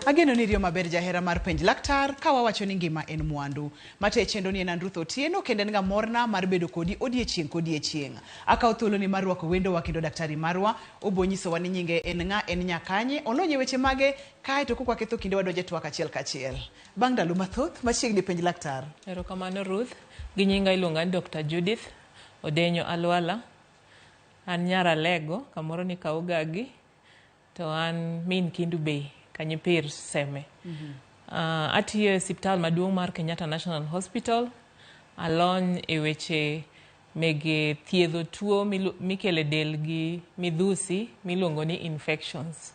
Ageno ni iriyo maber jahera mar penj laktar ka wawacho ni ngima en mwandu. Mate chenro ni en an Ruth Otieno kendo en ga morna mar bedo kodi odiechieng' kodiechieng'. Akawo thuoloni mar rwako wendowa kendo daktari marwa, obo nyisowa ni nyinge en ng'a, en nyakanye, olony e weche mage, kae to kok waketho kinde wadonjo e twak achiel kachiel. Bang' ndalo mathoth, machiegni penj laktar. Erokamano Ruth. Gi nyinga iluonga ni Dr. Judith Odenyo Alwala. An nyar Alego, kamoro ni Kaugagi. To an min Kendu Bay, Kanyipir, Seme. Atiyo e osiptal maduong' mar Kenyatta National Hospital. Alony e weche mege thiedho tuo mikelo e del gi midhusi miluongo ni infections.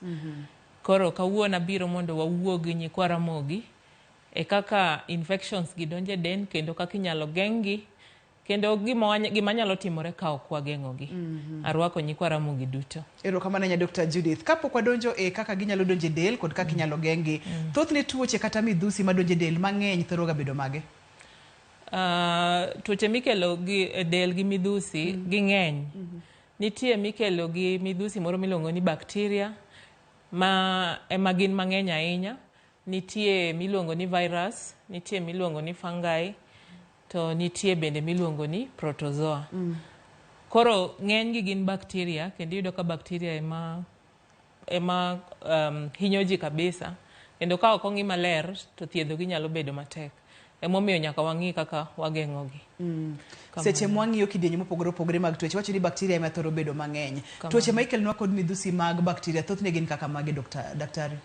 Koro kawuono abiro mondo wawuo gi nyikwa Ramogi e kaka infections gi donjo e del kendo kaka inyalo geng'gi kendo gima, gima nyalo timore ka ok wageng'ogi. Arwako nyikwa Ramogi duto. Erokamano ahinya Dr. Judith. Kapok wadonjo e kaka ginyalo donjo e del kod kaka inyalo geng'gi, thothne tuoche kata midhusi madonjo e del mang'eny thoro ga bedo mage? Tuoche mikelo gi e del gi midhusi ging'eny. Nitie mikelo gi midhusi moro miluongo ni bacteria ma ema gin mang'eny ahinya. Nitie miluongo ni virus, nitie miluongo ni fungi, to nitie bende miluongo ni protozoa. Koro ng'eny gi gin bacteria kendo iyudo ka bacteria ema ema hinyo ji kabisa kendo ka ok ong'i maler to thiedho gi nyalo bedo matek. Emomiyo nyaka wang'i kaka wageng'o gi. Seche mwang'iyo kidienje mopogore opogore mag tuoche, wacho ni bacteria ema thoro bedo mang'eny. Tuoche ma ikelonwa kod midhusi mag bacteria thothne gin kaka mage, daktari?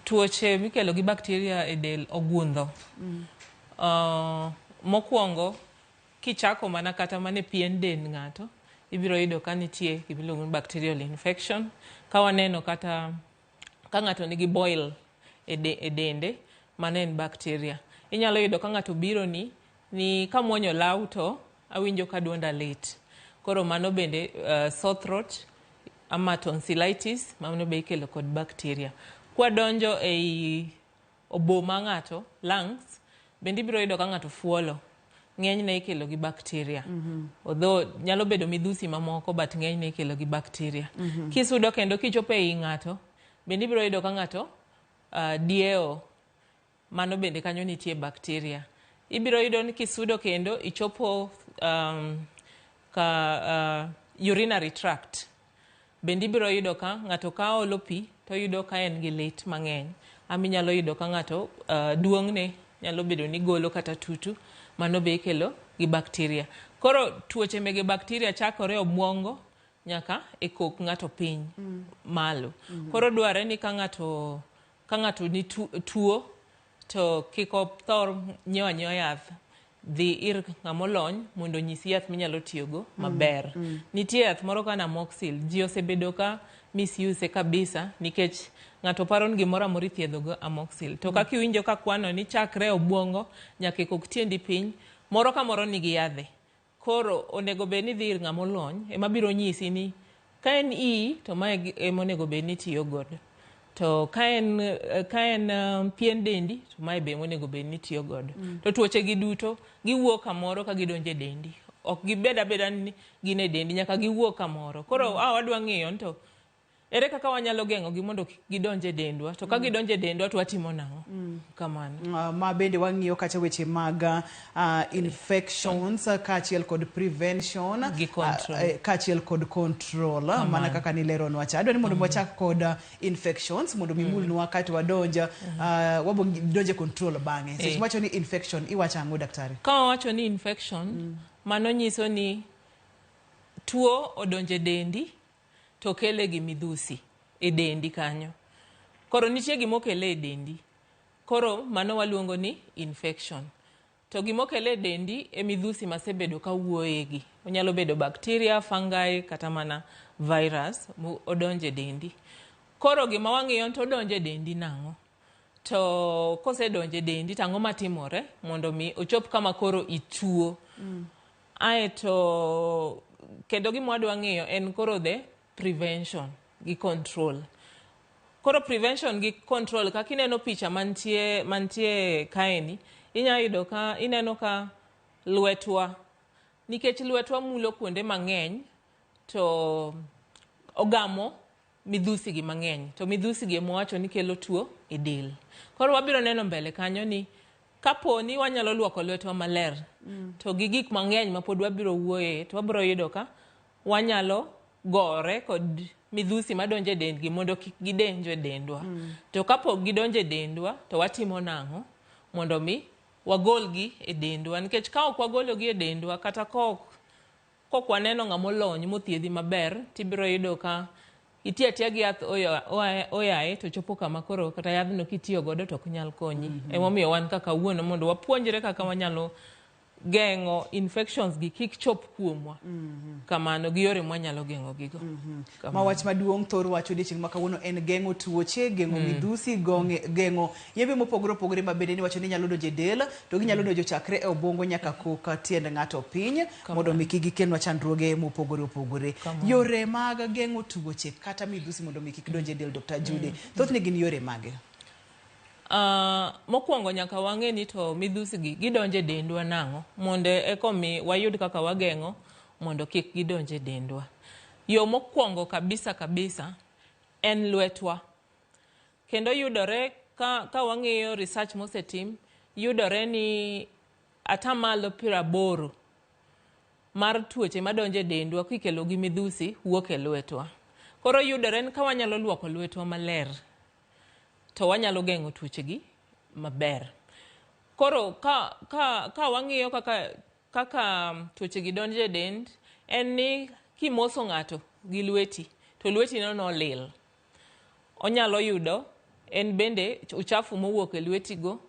Tuoche mikelo gi bacteria e del ogundho. Mokwongo, kichako mana kata mana e pien dend ng'ato, ibiro yudo ka nitie gimiluongo ni bacterial infection. Ka waneno kata ka ng'ato nigi boil e, e dende, mano en bacteria. Inyalo yudo ka ng'ato biro ni ni kamuonyo law to awinjo ka duonda lit. Koro mano bende sore throat ama tonsillitis, mano be ikelo kod bacteria. Kwadonjo ei obo ma ng'ato, lungs, bende ibiro yudo ka ng'ato fuolo. Ng'enyne ikelo gi bacteria. Although nyalo bedo midhusi mamoko but ng'enyne ikelo gi bacteria. Kisudo kendo kichopo ei ng'ato, bende ibiro yudo ka ng'ato diewo. Mano bende kanyo nitie bacteria. Ibiro yudo ni kisudo kendo ichopo ka urinary tract. Bende ibiro yudo ka ng'ato ka olo pi to oyudo ka en gi lit mang'eny. Ama inyalo yudo ka ng'ato duong'ne nyalo bedo ni golo kata tutu, mano be ikelo gi bacteria. Koro tuoche mege bacteria chakore e obuongo nyaka e kok ng'ato piny malo. Koro dwarre ni ka ng'ato ni tuo to kik othor nyiewo anyiewa yath. Dhi ir ng'ama olony mondo onyisi yath minyalo tiyogo maber. Nitie yath moro kaka Amoxil, ji osebedo ka misuse kabisa nikech ng'ato paro ni gimoro amora ithiedho go Amoxil. To kaka iwinjo ka kwano ni chakre e obuongo nyaka e kok tiendi piny, moro ka moro nigi yadhe. Koro onego bed ni idhi ir ng'ama olony ema biro nyisi ni ka en iyi to mae ema onego bed ni itiyo godo. To ka en pien dendi to mae be ema onego bed ni itiyo godo. To tuoche gi duto giwuok kamoro ka gidonjo e dendi. Ok gibed abeda ni gin e dendi, nyaka giwuog kamoro. Koro a wadwa ng'iyo ni to ere kaka wanyalo geng'o gi mondo kik gidonj e dendwa. To ka gidonjo e dendwa to watimo nang'o? Kamano. Ma bende wang'iyo kacha weche mag infections kaachiel kod prevention gi control. Kaachiel kod control mana kaka nileronwa cha. Adwa ni mondo wachak kod infections mondo mimulnwa kaeto wadonj wabo donjo e control bang'e. Seche wacho ni infection iwacho ang'o, daktari? Ka wawacho ni infection, mano nyiso ni tuo odonjo e dendi to okele gi midhusi e dendi kanyo. Koro nitie gima okele e dendi. Koro mano waluongo ni infection. To gima okele e dendi e midhusi masebedo kawuoye gi. Onyalo bedo bacteria, fungi kata mana virus odonjo e dendi. Koro gima wang'iyo to odonjo e dendi nang'o? To kosedonjo e dendi to ang'o matimore mondo mi ochop kama koro ituo. Aeto kendo gima wadwa ng'iyo en koro the prevention gi control. Koro prevention gi control kaka ineno picha mantie kaeni, inya yudo ka ineno ka lwetwa nikech lwetwa mulo kuonde mang'eny to ogamo. midhusi gi mang'eny. To midhusi gi ema wawacho ni kelo tuo e del. Koro wabiro neno mbele kanyo ni kapo ni wanyalo luoko lwetwa maler to gi gik mang'eny ma pod wabiro wuoye to wabiro yudo ka wanyalo gore kod midhusi madonjo e dendgi mondo kik gidonj e dendwa. To kapok gidonjo e dendwa to watimo nang'o mondo mi wagolgi e dendwa nikech ka ok wagologi e dendwa kata kok kok waneno ng'ama olony mothiedhi maber tibiro yudo ka itiyo atiya gi yath oyaye to chopo kama koro kata yadhno kitiyo godo to ok nyal konyi. Emomiyo wan kaka kawuono mondo wapuonjre kaka wanyalo geng'o infections gi kik chop kuomwa. Kamano gi yore mwanyalo geng'o gigo. Ma wach maduong' thor wach odiechieng' ma kawuono en geng'o tuoche, geng'o midhusi, geng'o yembe mopogore opogore ma bende niwacho ni nyalo donjo e del to ginyalo donjo chakre e obwongo nyaka koka tiend ng'ato piny mondo mi kik gikelnwa chandruoge mopogore opogore. Yore mag geng'o tuoche kata midhusi mondo mi kik donj e del Dr. Judy, thothne gin yore mage? Mokwongo nyaka wang'e ni to midhusi gi gidonjo e dendwa nang'o mondo eko mi wayud kaka wageng'o mondo kik gidonj e dendwa. Yo mokwongo kabisa kabisa en lwetwa. Kendo yudore ka wang'iyo research mosetim, yudore ni atamalo 80 mar tuoche madonjo e dendwa kikelo gi midhusi wuok e lwetwa. Koro yudore ni ka wanyalo luoko lwetwa maler to wanyalo geng'o tuoche gi maber. Koro ka wang'iyo kaka tuoche gi donjo e dend, en ni kimoso ng'ato gi lweti to lweti no nolil. Onyalo yudo en bende uchafu mowuok e lweti go,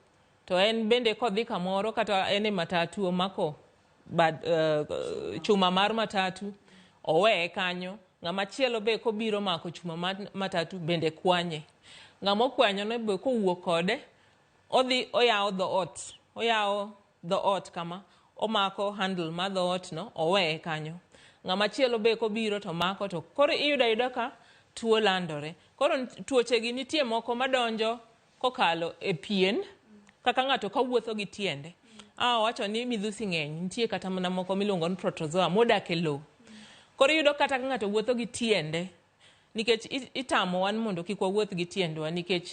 to en bende kodhi kamoro kata en e matatu omako chuma mar matatu oweye kanyo, ng'ama chielo be kobiro mako chuma mar matatu bende kwanye. Ng'ama okwanyo no be kowuok kode odhi oyawo dhoot, oyawo dhoot kama omako handle mar dhoot no oweye kanyo. Ng'ama chielo be kobiro to mako to koro iyudo ayuda ka tuo landore. Koro tuoche gi nitie moko madonjo kokalo e pien kaka ng'ato kawuotho gi tiende. Owacho ni midhusi ng'eny, nitie kata mana moko miluongo ni protozoa modak e lowo. Koro iyudo kata ka ng'ato wuotho gi tiende, nikech itamo wan mondo kik wawuoth gi tiendwa nikech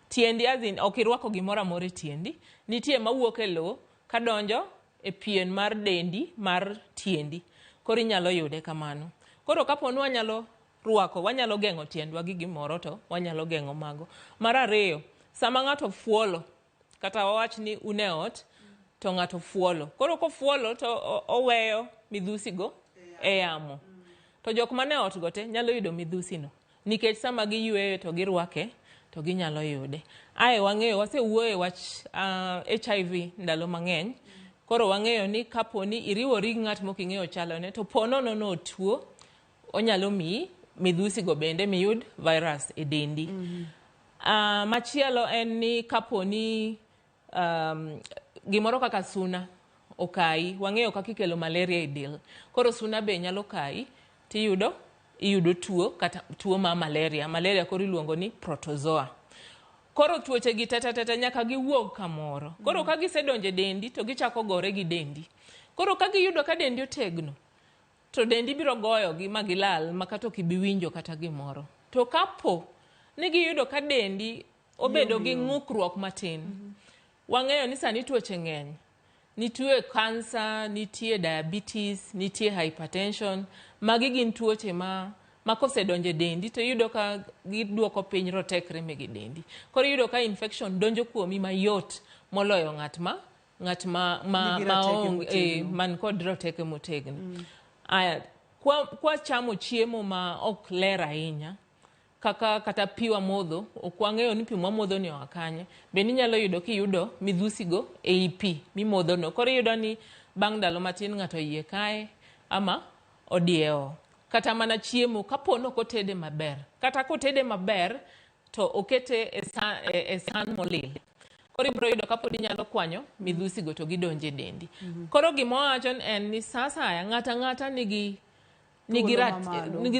tiendi as in ok irwako gimoro amora e tiendi, nitie mawuok e lowo kadonjo e pien mar dendi mar tiendi. Koro inyalo yude kamano. Koro kapo ni wanyalo rwako, wanyalo geng'o tiendwa gi gimoro to wanyalo geng'o mago. Mar ariyo, sama ng'ato fuolo, kata wawach ni un e ot, to ng'ato fuolo. Koro kofuolo to oweyo midhusi go e yamo. To jok mane ot go te nyalo yudo midhusi no. Nikech sama giyweyo to girwake, to ginyalo yude. Ae wang'eyo, wasewuoyo e wach HIV ndalo mang'eny. Koro wang'eyo ni kapo ni iriwori gi ng'at mok ing'eyo chalone, to po nono no otuo, onyalo miyi midhusi go bende miyud virus e dendi. Machielo en ni kapo ni gimoro kaka suna okayi, wang'eyo kaka ikelo malaria e del. Koro suna be nyalo kayi tiyudo iyudo tuo kata tuo mar malaria. Malaria koro iluongo ni protozoa. Koro tuoche gi tete nyaka giwuog kamoro. Koro ka gisedonjo e dendi to gichako gore gi dendi. Koro ka giyudo ka dendi otegno, to dendi biro goyogi ma gilal ma kata ok ibi winjo kata gimoro. To kapo ni giyudo ka dendi obedo gi ng'ukruok matin, wang'eyo ni sani tuoche ng'eny. Nitie kansa, nitie diabetes, nitie hypertension. Magi gin tuoche ma kosedonjo e dendi to iyudo ka giduoko piny rotekre mege dendi. Koro iyudo ka infection donjo kuomi mayot moloyo ng'at man kod roteke motegno. Aya, kwa chamo chiemo ma ok ler ahinya, kaka kata pi wamodho, ok wang'eyo ni pi mwamodho ni oa kanye. Bende inyalo yudo kiyudo midhusi go ei pi mimodho no. Koro iyudo ni bang' ndalo matin ng'ato iye kaye ama odiewo. Kata mana chiemo kapo ni ok otede maber. Kata kotede maber to okete e san molil. Koro ibiro yudo kapod inyalo kwanyo midhusi go to gidonjo e dendi. Koro gima wawacho en ni sa asaya ng'ato ang'ata nigi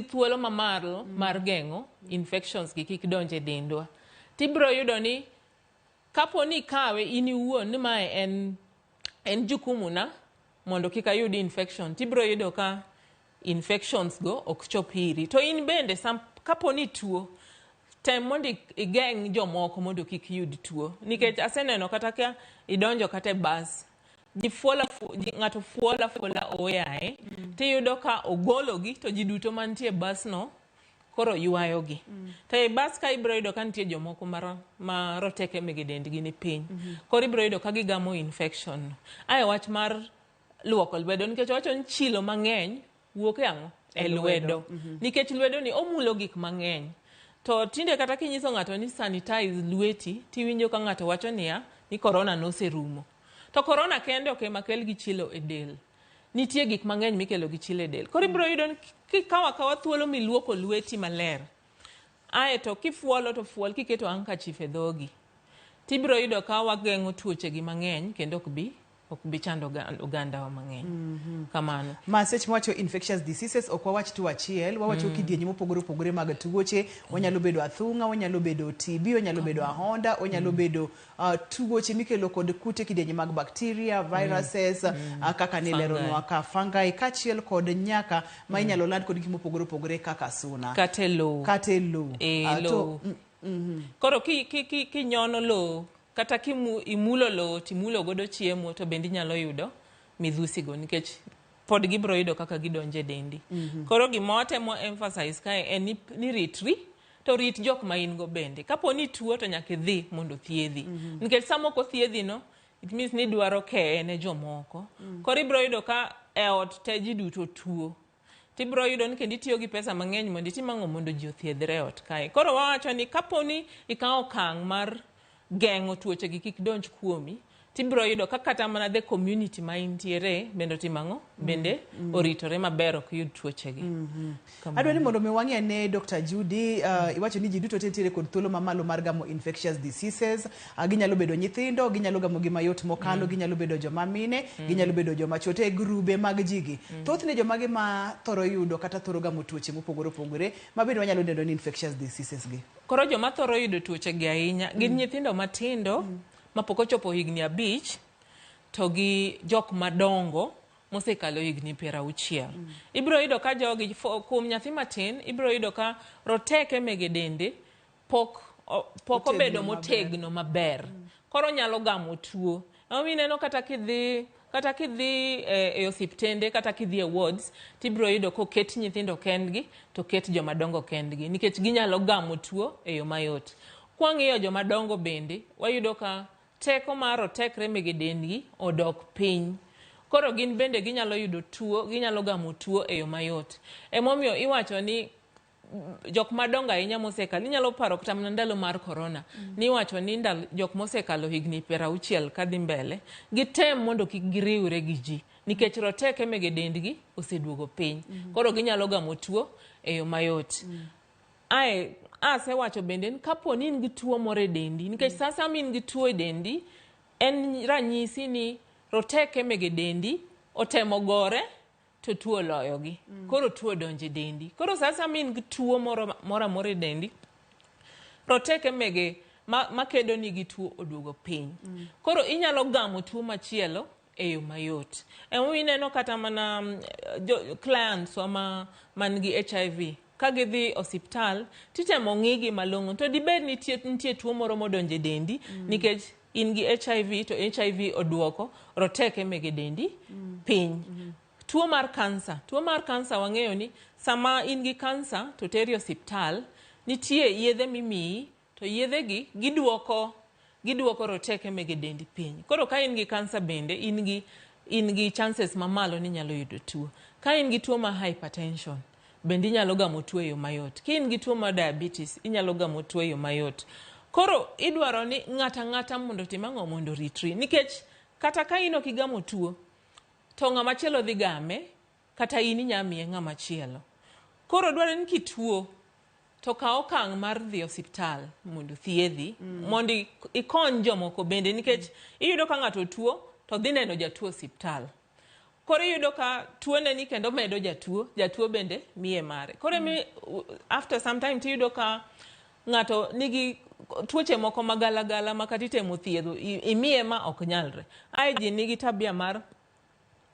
thuolo mamalo mar geng'o infections gi kik donj e dendwa. Tibiro yudo ni kapo ni ikawe in iwuon ni mae en jukumu na mondo kik ayud infection, tibiro yudo ka infections go ok chop iri. To in bende kapo ni tuo, tem mondo igeng' jomoko mondo kik yud tuo. Nikech aseneno kata ka idonjo kata e bas, ji fuola, ng'ato fuola fuola oyaye, tiyudo ka ogologi to ji duto mantie e bas no koro ywayogi. To e bas ka ibiro yudo ka nitie jomoko ma roteke mege dendgi ni piny. Koro ibiro yudo ka gigamo infection no. Ae wach mar luoko lwedo, nikech owacho ni chilo mang'eny wuok e ang'o? E lwedo. Nikech lwedo ni omulo gik mang'eny. To tinde kata kinyiso ng'ato ni sanitize lweti, tiwinjo ka ng'ato wacho niya, ni corona noserumo. To corona kende ok ema kel gi chilo e del. Nitie gik mang'eny mikelo gi chilo e del. Koro ibiro yudo ni kikawo akawa thuolo miluoko lweti maler, aeto kifuolo to fuol kiketo handkerchief e dhogi, tibiro yudo ka wageng'o tuoche gi mang'eny kendo ok bi chando ogandawa mang'eny. Kamano. Ma seche mwacho infectious diseases, ok wawach tuo achiel, wawacho kidienje mopogore opogore mag tuoche. Onyalo bedo athung'a, onyalo bedo TB, onyalo bedo ahonda, onyalo bedo tuoche mikelo kod kute kidienje mag bacteria, viruses, kaka nileronwa ka fungi, kaachiel kod nyaka ma inyalo land kod gik mopogore opogore kaka suna. Kata e lowo. Kata e lowo. E lowo. Koro kinyono lowo, kata imulo lowo timulo godo chiemo, to bende inyalo yudo midhusi go, nikech pod gibiro yudo kaka gidonjo e dendi. Koro gima watemo emphasize kae en ni ritri, to rit jok ma in go bende. Kapo ni tuo to nyaka idhi mondo thiedhi. Nikech sama ok othiedhi no, it means ni dwaro keye ne jomoko. Koro ibiro yudo ka e ot te ji duto tuo. Tibiro yudo ni kendo itiyo gi pesa mang'eny mondo itim ang'o mondo ji othiedhre e ot kae. Koro wawacho ni kapo ni ikawo okang' mar geng'o tuoche gi kik donj kuomi, tibiro yudo ka kata mana the community ma intiere bende otimo ang'o? Bende oritore maber ok yud tuoche gi. Adwa ni mondo mi wang'i ane Dr. Judy, iwacho ni ji duto te nitiere kod thuolo mamalo mar gamo infectious diseases. Ginyalo bedo nyithindo, ginyalo gamo gi mayot mokalo, ginyalo bedo joma mine, ginyalo bedo joma chuo. To e grube mag ji gi, thothne jomage ma thoro yudo kata thoro gamo tuoche mopogore opogore, ma bende wanyalo dendo ni infectious diseases gi? Koro joma thoro yudo tuoche gi ahinya gin nyithindo matindo mapok ochopo higni 5 to gi jok madongo mosekalo higni 60. Ibiro yudo ka jogi, kuom nyathi matin, ibiro yudo ka roteke mege dende pok obedo motegno maber. Koro nyalo gamo tuo. Emomiyo ineno kata kidhi e osiptende, kata kidhi e wards, tibiro yudo koket nyithindo kendgi to ket joma dongo kendgi, nikech ginyalo gamo tuo e yo mayot. Kwang'iyo joma dongo bende, wayudo ka teko mar rotekre mege dendgi odok piny. Koro gin bende ginyalo yudo tuo, ginyalo gamo tuo e yo mayot. Emomiyo iwacho ni jok madongo ahinya mosekalo, inyalo paro kata mana ndalo mar corona, niwacho ni ndalo jok mosekalo higni 60 kadhi mbele, gitem mondo kik giriwre gi ji, nikech roteke mege dendgi oseduogo piny. Koro ginyalo gamo tuo e yo mayot. Ae, asewacho bende ni kapo ni in gi tuo moro e dendi, nikech sa ma in gi tuo e dendi, en ranyisi ni roteke mege dendi otemo gore to tuo oloyogi. Koro tuo donjo e dendi. Koro sa ma in gi tuo moro moro amora e dendi, roteke mege makedo ni gi tuo oduogo piny. Koro inyalo gamo tuo machielo e yo mayot. Emomiyo ineno kata mana clients wa ma man gi HIV, ka gidhi osiptal titemo ng'igi malong'o to dibed ni nitie tuo moro modonjo e dendi, nikech in gi HIV to HIV oduoko roteke mege dendi piny. Tuo mar kansa, tuo mar kansa wang'eyo ni sama in gi kansa to teri osiptal, nitie yedhe mimiyi to yedhe gi giduoko roteke mege dendi piny. Koro ka in gi kansa bende in gi chances mamalo ni inyalo yudo tuo. Ka in gi tuo mar hypertension bende inyalo gamo tuo e yo mayot. Ka in gi tuo mar diabetes inyalo gamo tuo e yo mayot. Koro idwaro ni ng'ato ang'ata mondo otim ang'o mondo oritri, nikech kata ka in ok igamo tuo to ng'ama chielo dhi game, kata in inya miye ng'ama chielo. Koro dwarore ni kituo to kaw okang' mar dhi osiptal mondo thiedhi, mondo ikony jomoko bende, nikech iyudo ka ng'ato tuo to dhi neno jatuo osiptal. Koro iyudo ka tuone ni kendo medo jatuo, jatuo bende miye mare. Koro after some time tiyudo ka ng'ato nigi tuoche moko magalagala ma kata itemo thiedho, imiye ma ok nyalre. Ae ji nigi tabia mar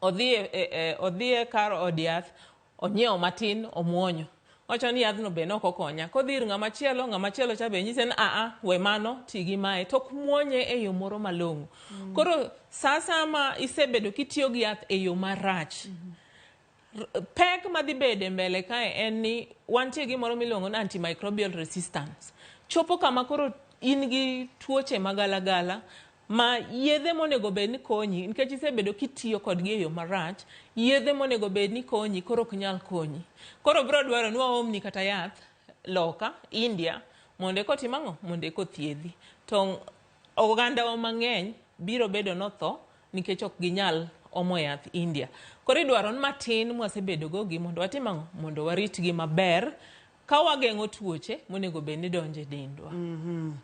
odhi e kar od yath, onyiewo matin, omuonyo. Owacho ni yadhno be nok okonya. Kodhi ir ng'ama chielo, ng'ama chielo cha be nyise ni aa, we mano, ti gi mae. To ok muonye e yo moro malong'o. Koro sa asaya ma isebedo kitiyo gi yath e yo marach, pek madhi bede mbele kae en ni wantie gi moro miluongo ni antimicrobial resistance. Chopo kama koro in gi tuoche magalagala ma yedhe monego bed ni konyi nikech isebedo kitiyo kodgi e yo marach, yedhe monego bed ni konyi koro ok nyal konyi. Koro biro dwaro ni waomni kata yath loka India mondo eka otim ang'o? Mondo eka othiedhi. To ogandawa mang'eny biro bedo notho nikech ok ginyal omo yath India. Koro idwaro ni matin mwasebedo go gi mondo watim ang'o? Mondo waritgi maber ka wageng'o tuoche monego bed ni donjo e dendwa.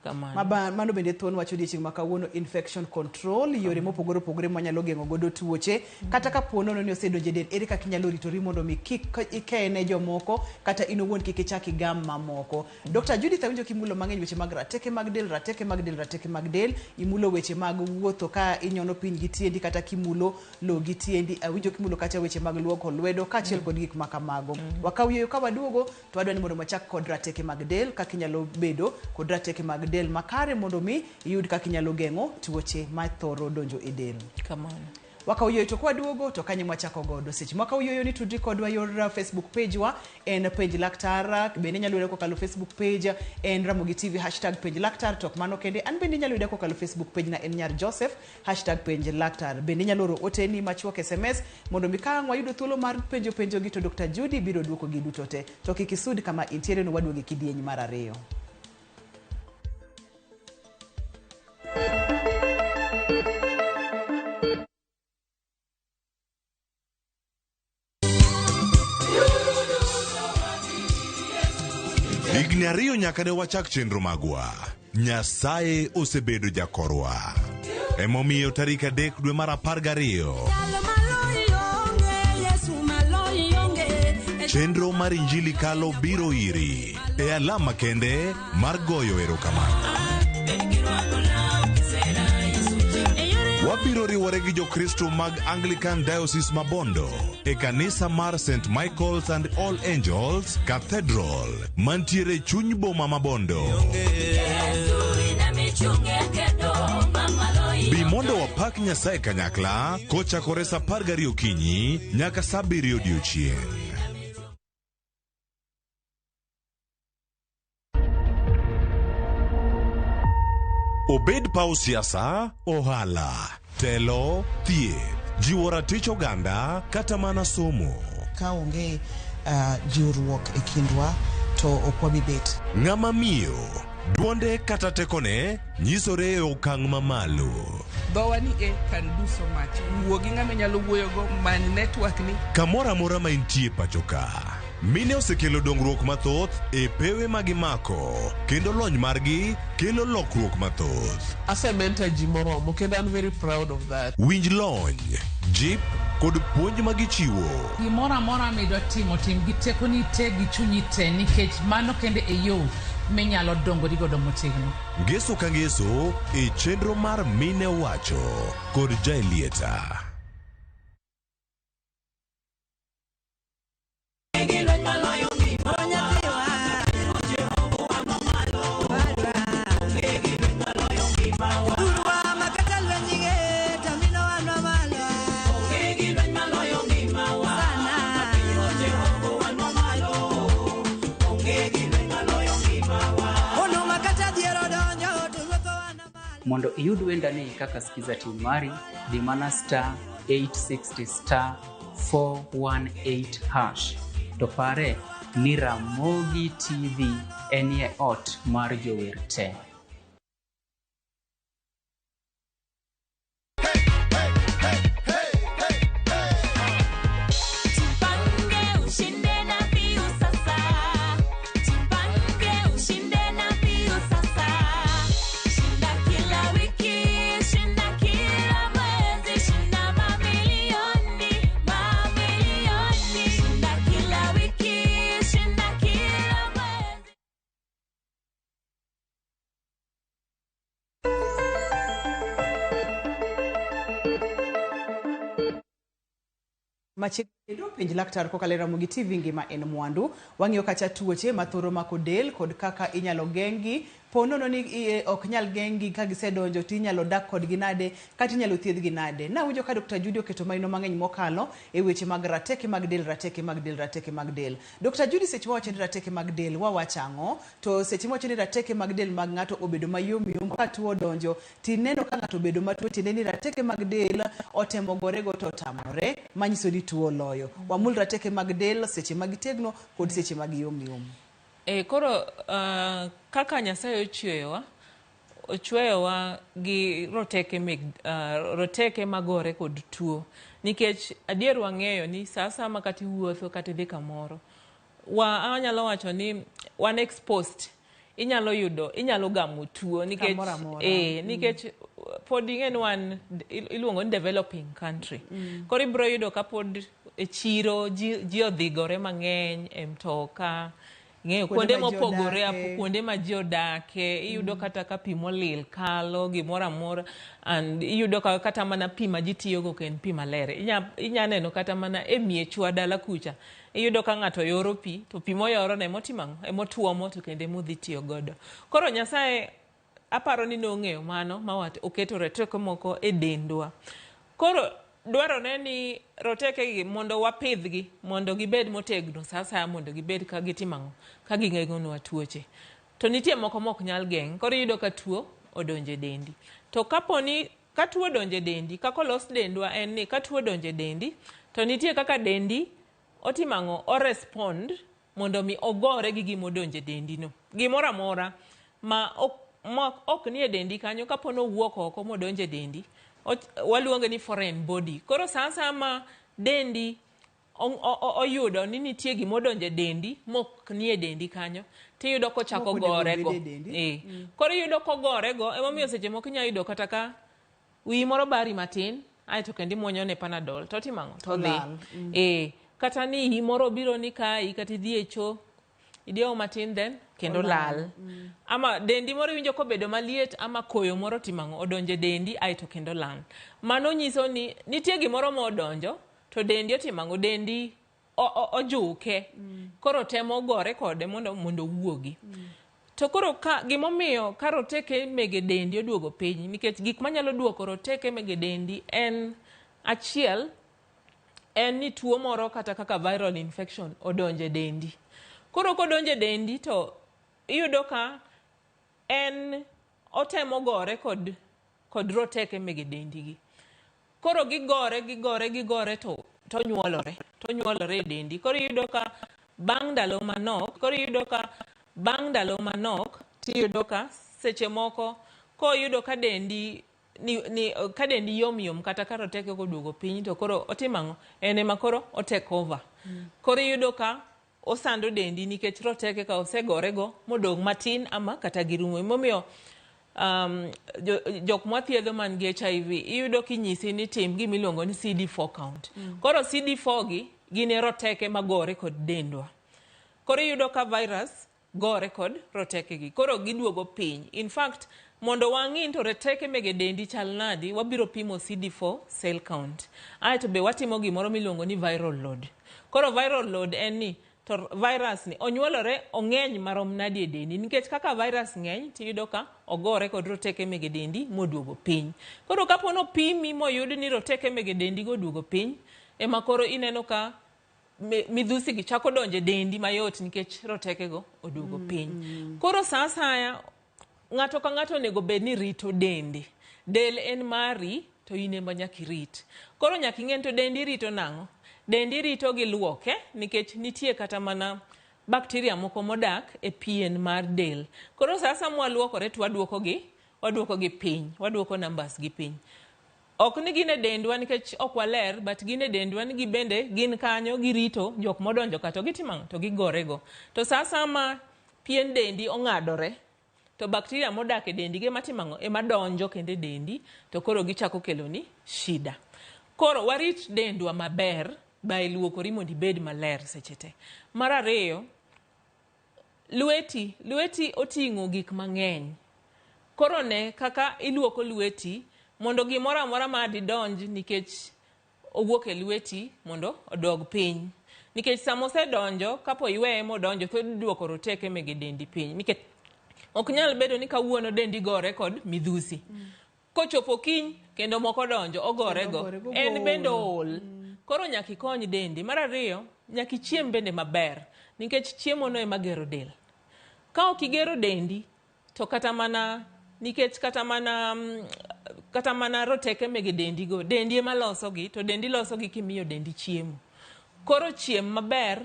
Kamano. Mano bende thuon wach odiechieng' ma kawuono, infection control, yore mopogore opogore mwanyalo geng'o godo tuoche. Kata ka po nono ni osedonjo e del, ere kaka inyalo ritori mondo mi kik ikene jomoko kata in owuon kik ichak igam mamoko. Dr. Judith, awinjo kimulo mang'eny weche mag rateke mag del, rateke mag del, rateke mag del. Imulo weche mag wuotho ka inyono piny gi tiendi kata kimulo lowo gi tiendi. Awinjo kimulo kacha weche mag luoko lwedo kaachiel kod gik ma kamago. Wakaw yueyo ka waduogo to wadwa ni mondo wachak kod rateke mag del, kaka inyalo bedo kod rateke mag del makare mondo mi iyud kaka inyalo geng'o tuoche mathoro donjo e del. Kamano. Wakaw yueyo to kwaduogo to kanyo mwachako godo. Seche mwakaw yueyo ni tudri kodwa yor Facebook page wa en Penj Laktar, bende inyalo yuda kokalo Facebook page en Ramogi TV hashtag Penj Laktar. To ok mano kende, an bende inyalo yuda kokalo Facebook page na en Nyar Joseph hashtag Penj Laktar. Bende inyalo oro oteni machuok SMS mondo mi ka ang' wayudo thuolo mar penjo penjo gi to Dr. Judy biro duoko gi duto te. To kik isud kama intiere no, waduogo e kidieny mar ariyo. Higni 2 nyaka ne wachak chenro magwa. Nyasaye osebedo jakorwa. Emomiyo tarik 3 dwe mar 12 chenro mar Injili Kalo biro iri e alama kende mar goyo erokamano. Wabiro riwore gi Jokristo mag Anglican Diocese Mabondo e kanisa mar St. Michael's and All Angels Cathedral mantiere chuny boma Mabondo. Bi mondo wapak Nyasaye kanyakla kochakore saa 12 okinyi nyaka saa 7 odiochieng'. Obed paw siasa, ohala, telo, thieth, jiwo ratich oganda kata mana somo. Ka onge jiwruok e kindwa to ok wabi bet. Ng'ama miyo, duonde kata tekone nyisore e okang' mamalo. Dhowa ni e can do so much. Wuo gi ng'ama inyalo wuoyogo, many network ni. Kamoro amora ma intie pacho ka, mine osekelo dongruok mathoth e pewe ma gimako kendo lony margi kelo lokruok mathoth. Ase mentor ji moromo kendo I'm very proud of that. Winj lony, jip kod puonj ma gichiwo. Gimoro amora midwa timo, tim gi tekoni te gi chunyi te, nikech mano kende e yo minyalo dongori godo motegno. Ngeso ka ngeso e chenro mar Mine Wacho kod Jaelieta. Mondo iyud wendani kaka Skiza tune mari, dhi mana star 860 star 418 hash. To pare ni Ramogi TV enie ot mar jower te. Tupange ushinde na Viusasa. Tupange ushinde na Viusasa. Shinda kila wiki, shinda kila mwezi, shinda mamilioni, mamilioni. Shinda kila wiki, shinda kila mwezi. Machiegni kendo penj laktar kokalo e Ramogi TV ngima en mwandu. Wang'iyo kacha tuoche mathoro mako del kod kaka inyalo geng'gi. Po nono ni eh, ok nyal geng'gi ka gisedonjo to inyalo dak kodgi nade kata inyalo thiedhgi nade. Nawinjo ka Dr. Judy oketo maino mang'eny mokalo e weche mag rateke mag del, rateke mag del, rateke mag del. Dr. Judy seche wawacho ni rateke mag del wawacho ang'o? To seche mwacho ni rateke mag del mag ng'ato obedo mayom yom ka tuo odonjo tineno ka ng'ato obedo matuo tiende ni rateke mag del otemo gorego to otamore manyiso ni tuo oloyo. Wamul rateke mag del seche ma gitegno kod seche ma giyom yom. E, koro kaka Nyasaye ochweyowa, ochweyowa gi roteke meg, roteke magore kod tuo. Nikech adier wang'eyo ni sa asaya ma kata iwuotho kata idhi kamoro, wa anyalo wacho ni wan exposed inyalo yudo inyalo gamo tuo nikech Kamoro amora. eh, nikech pod ing'e ni wan iluongo ni developing country koro ibiro yudo ka pod e chiro ji, ji odhigore mang'eny e mtoka ing'eyo Kuonde kuonde ma ji mopogore odake. kuonde ma ji odake iyudo kata ka pi molil kalo gimoro amora and iyudo ka kata mana pi ma ji tiyogo ok en pi maler inya, inya neno kata mana e miechwa dala kucha iyudo ka ng'ato yoro pi to pi moyoro no emotimo ang'o emotuomo to kendo emodhi tiyo godo koro nyasaye aparo ni nong'eyo mano ma wat- oketo roteke moko e dendwa koro dwarore ni roteke gi mondo wapidhgi mondo gibed motegno sa asaya mondo gibed ka gitimo ang'o ka gigeng'onwa tuoche to nitie moko mok nyal geng' koro iyudo ka tuo odonjo e dendi to kapo ni ka tuo odonjo e dendi kaka olos dendwa en ni ka tuo odonjo e dendi to nitie kaka dendi otimo ang'o o respond mondo mi ogore gi gima odonjo e dendi no gimoro amora ma ok, ma ok nie dendi kanyo kapo ni owuok oko modonjo e dendi waluonge ni foreign body koro sa asaya ma dendi oyudo ni nitie gima odonjo e dendi mok nie dendi kanyo tiyudo kochako Mok onego gorego obed e dendi. eh. Koro iyudo kogorego emomiyo seche moko inyalo yudo kata ka wiyi moro bari matin aeto kendo imuonyo ne panadol to otimo ang'o to odhi Olal. eh kata ni iyi moro obiro ni kayi kata idhi e cho idiewo matin then kendo lal ama dendi moro iwinjo kobedo maliet ama koyo moro timo ang'o odonjo e dendi aeto kendo lal mano nyiso ni nitie gimoro modonjo to dendi otimo ang'o dendi ojuke koro temo gore kode mondo mondo owuogi to koro ka gimomiyo ka roteke mege dendi oduogo piny nikech gik manyalo duoko roteke mege dendi en achiel en ni tuo moro kata kaka viral infection odonjo e dendi koro kodonjo e dendi to iyudo ka en otemo gore kod kod roteke mege dendi gi koro gigore gigore gigore to tonyuolore tonyuolore e dendi koro iyudo ka bang' ndalo manok koro iyudo ka bang' ndalo manok tiyudo ka seche moko koyudo ka dendi ni, ni, ka dendi yom yom kata ka roteke oduogo piny to koro otimo ang'o en ema koro o take over koro iyudo ka osando dendi nikech roteke ka osegorego modong' matin ama kata girumo emomiyo jok mwathiedho man gi HIV iyudo kinyisi ni tim gimiluongo ni CD4 count koro CD4 gi gin e roteke magore kod dendwa koro iyudo ka virus gore kod roteke gi koro giduogo piny in fact mondo wang'i to roteke mege dendi chal nadi wabiro pimo CD4 cell count aeto be watimo gimoro miluongo ni viral load koro viral load en ni to virus ni onyuolore ong'eny marom nadi e dendi nikech kaka virus ng'eny tiyudo ka ogore kod roteke mege dendi moduogo piny koro kapo nopimi moyud ni roteke mege dendi go oduogo piny ema koro ineno ka midhusi gi chako donjo e dendi mayot nikech rotekego oduogo piny koro sa asaya ng'ato ka ng'ato onego bed ni rito dende del en mari to in ema nyaka irit koro nyaka ing'e ni to dendi rito nang'o dendi rito gi luoke nikech nitie kata mana bakteria moko modak e pien mar del koro sa asaya mwaluokore to waduoko gi waduoko gi piny waduoko numbers gi piny ok ni gin e dendwa nikech ok waler but gin e dendwa ni gibende gin kanyo girito jok modonjo ka to gitimo ang'o to gigorego to sa asaya ma pien dendi ong'adore to bakteria modak e dendi gi ema timo ang'o ema donjo kendo e dendi to koro gichako keloni shida koro warit dendwa maber by luokori mondo ibed maler seche te mar ariyo lweti lweti oting'o gik mang'eny koro ne kaka iluoko lweti mondo gimoro amora ma didonj nikech owuok e lweti mondo odog piny. Nikech sama osedonjo, kapo iweye modonjo to iduoko roteke mege dendi piny. Nikech ok nyal bedo ni kawuono dendi gore kod midhusi. Kochopo kiny kendo moko donjo ogorego. Ogorego, En bende ool. ool. Koro nyaka ikony dendi. Mar ariyo, nyaka ichiem bende maber. Nikech chiemo no ema gero del. Ka ok igero dendi, to kata mana nikech kata mana kata mana roteke mege dendi go, dendi ema losogi, to dendi losogi kimiyo dendi chiemo. Koro chiem maber,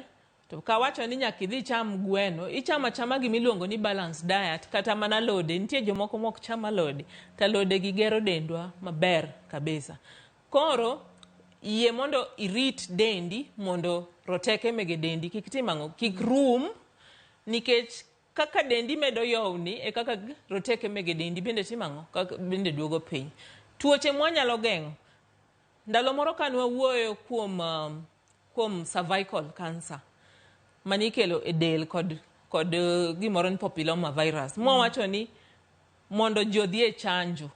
to kawacho ni nyaka idhi icham gweno, ichamo achama gimiluongo ni balanced diet, kata mana alode. Nitie jomoko mok cham alode, to alode gi gero dendwa maber kabisa. Koro yie mondo irit dendi mondo roteke mege dendi kik tim ang'o, kik rum, nikech kaka dendi medo yowni e kaka roteke mege dendi bende timo ang'o, kaka bende duogo piny. Tuoche mwanyalo geng'o. Ndalo moro ka nwawuoyo kuom kuom cervical cancer manikelo e del kod gimoro ni papilloma virus. Mwawacho ni mondo ji odhi e chanjo.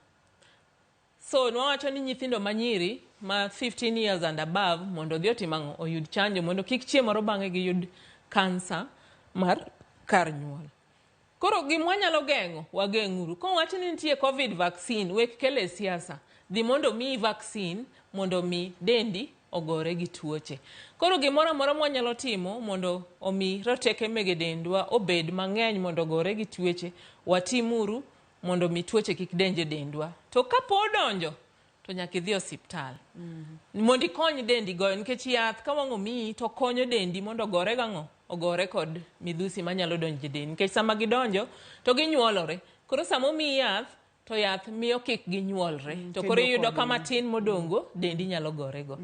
So nwawacho ni nyithindo manyiri ma 15 years and above mondo odhi otim ang'o, oyud chanjo mondo kik chieng' moro bang'e giyud kansa mar kar nyuol. Koro gimwanyalo geng'o, wageng'uru. Kowach ni nitie COVID vaccine, wek kele siasa. Dhi mondo miyi vaccine mondo mi dendi ogore gi tuoche. Koro gimoro amora mwanyalo timo mondo omi roteke mege dendwa obed mang'eny mondo ogore gi tuoche, watimuru mondo mi tuoche kik donj e dendwa. To kapo odonjo, to nyaka idhi osiptal. Mondo ikony dendi goyo, nikech yath ka wang' omiyi to konyo dendi mondo ogore gang'o? Ogore kod midhusi manyalo donjo e dendi. Nikech sama gidonjo, to ginyuolore. Koro sama omiyi yath, to yath miyo kik ginyuolre. To koro iyudo ka matin modongo, dendi nyalo gorego.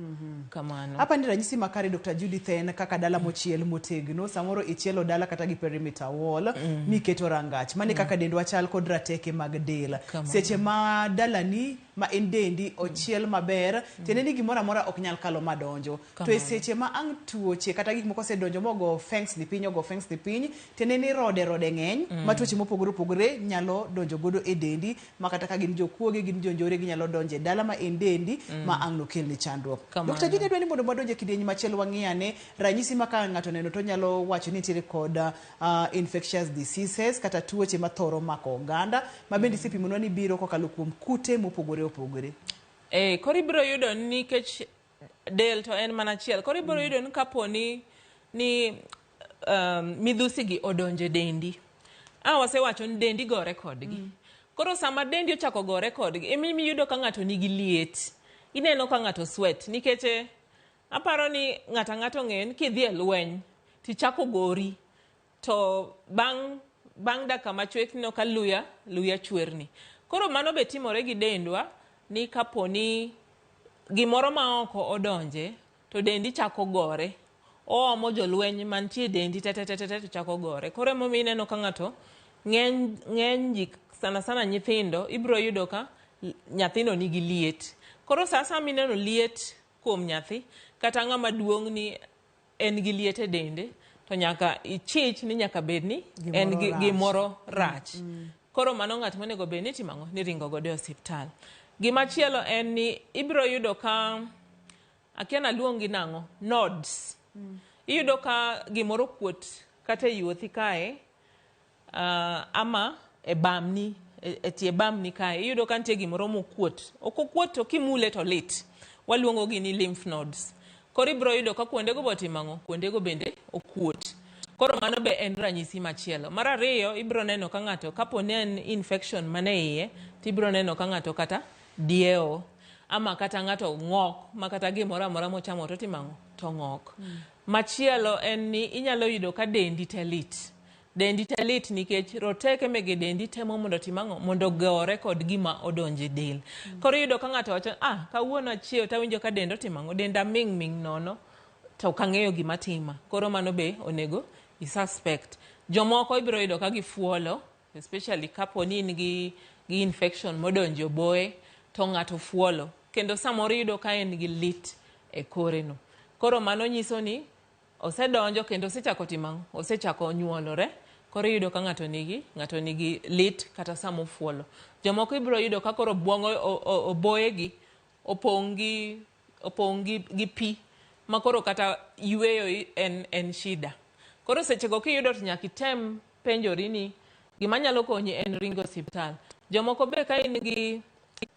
Kamano. Hapa ni ranyisi makare Dr. Judith en kaka dala mochiel motegno. Samoro ichielo dala kata gi perimeter wall, miketo rangach. Mane kaka dendwa chal kod rateke mag del. Seche ma dalani ma en dendi ochiel maber, tiende ni gimoro amora ok nyal kalo madonjo. To e seche ma ang' tuoche kata gik moko osedonjo mogo fence ni piny, ogo fence ni piny, tiende ni rode ng'eny, ma tuoche mopogore opogore nyalo donjo godo e dendi, ma kata ka gin jokuoge, gin jonjore, ginyalo donjo e dala ma en dendi, ma ang' nokelni chandruok. Dr. Judith dwa ni mondo wadonj e kidieny machielo wang'i ane ranyisi ma ka ng'ato oneno to nyalo wacho ni nitiere kod infectious diseases kata tuoche mathoro mako oganda, ma bende isepimonwa ni biro kokalo kuom kute mopogore opogore. Koro ibiro yudo nikech del to en mana achiel. Koro ibiro yudo ni kapo ni midhusi gi odonjo e dendi. Wasewacho ni dendi gore kodgi. Koro sama dendi ochako gore kodgi, ema iyudo ka ng'ato nigi liet. Ineno ka ng'ato sweat nikech aparo ni ng'ato ang'ato ong'eyo ni kidhi e lweny tichako gori to bang' dakika machuok ineno ka luya chwerni. Koro mano be timore gi dendwa ni kapo ni gimoro ma oko odonje to dendi chako gore. Oomo jolweny mantie dendi te to chako gore. Koro emomiyo ineno ka ng'ato ng'eny ji sana sana nyithindo ibiro yudo ka nyathino nigi liet. Koro sa asaya mineno liet kuom nyathi kata ng'ama duong' ni en gi liet e dende to nyaka ichich ni nyaka bed ni en gi gimoro rach. Koro mano ng'at monego bed ni timo ang'o? Ni ringo godo e osiptal. Gimachielo en ni ibiro yudo ka akia naluong gi nang'o? Nodes. Iyudo ka gimoro kuot kata e yuothi kae, ama e bamni, e tie bamni kae. Iyudo ka nitie gimoro mokuot. Ok okuot to kimule to lit. Waluongo gi ni lymph nodes. Koro ibiro yudo ka kuondego be otimo ang'o? Kuondego bende okuot. Koro mano be en ranyisi machielo. Mar ariyo, ibiro neno ka ng'ato kapo ni en infection mane iye, tibiro neno ka ng'ato kata diewo, ama kata ng'ato ng'ok, ma kata gimoro amora mochamo to otimo ang'o? To ng'ok. Machielo en ni inyalo yudo ka dendi te lit. Dendi te lit nikech roteke mege dendi temo mondo otim ang'o? Mondo gore kod gima odonjo e del. Koro iyudo ka ng'ato wacho, kawuono achiewo to awinjo ka denda otimo ang'o? Denda ming' ming' nono to ok ang'eyo gima tima. Koro mano be onego i suspect. Jomoko ibiro yudo ka gifuolo, especially kapo ni in gi infection modonjo e oboye to ng'ato fuolo. Kendo samoro iyudo ka en gi lit e kore no. Koro mano nyiso ni osedonjo kendo osechako timo ang'o? Osechako nyuolore. Koro iyudo ka ng'ato nigi lit kata sama ofuolo. Jomoko ibiro yudo ka koro oboyegi opong' gi opong' gi, gi pi makoro kata yweyo en, en shida. Koro sechego kiyudo to nyaka item penjori ni gima nyalo konyi en ringo osiptal. Jomoko be ka in gi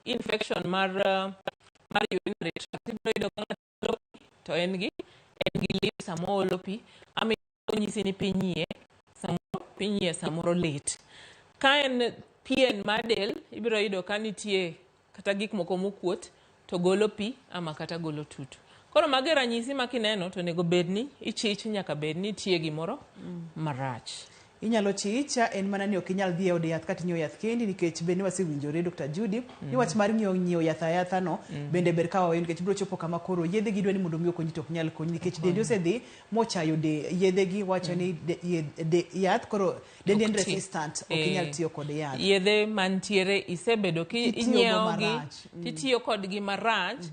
infection mar, mar urinary tract ibiro yudo ka ng'ato olo pi to en gi en gi lit sama oolo pi ama onyisi ni pi nyie samoro pi nyie samoro lit. Ka en pien mar del ibiro yudo ka nitie kata gik moko mokuot to golo pi ama kata golo tutu. Koro mago e ranyisi ma kineno to onego bed ni ichich nyaka bed ni nitie gimoro marach. Inyalo chich, en mana ni ok inyal dhi e od yath kata inyiewo yath kendi nikech bende wasewinjore Dr. Judy ni wach mar nyiewo nyiewo yath ayatha no bende ber ka waweyo nikech biro chopo kama koro yedhe gi dwa ni mondo mi okonyi to ok nyal konyi nikech dendi osedhi mochayo de yedhe gi wacho ni de, de, yath koro dendi en Ok ti. resistant ok inyal Eh, tiyo kod yath. Yedhe mantiere isebedo ki Itiyogo inyiewo gi marach. titiyo kodgi marach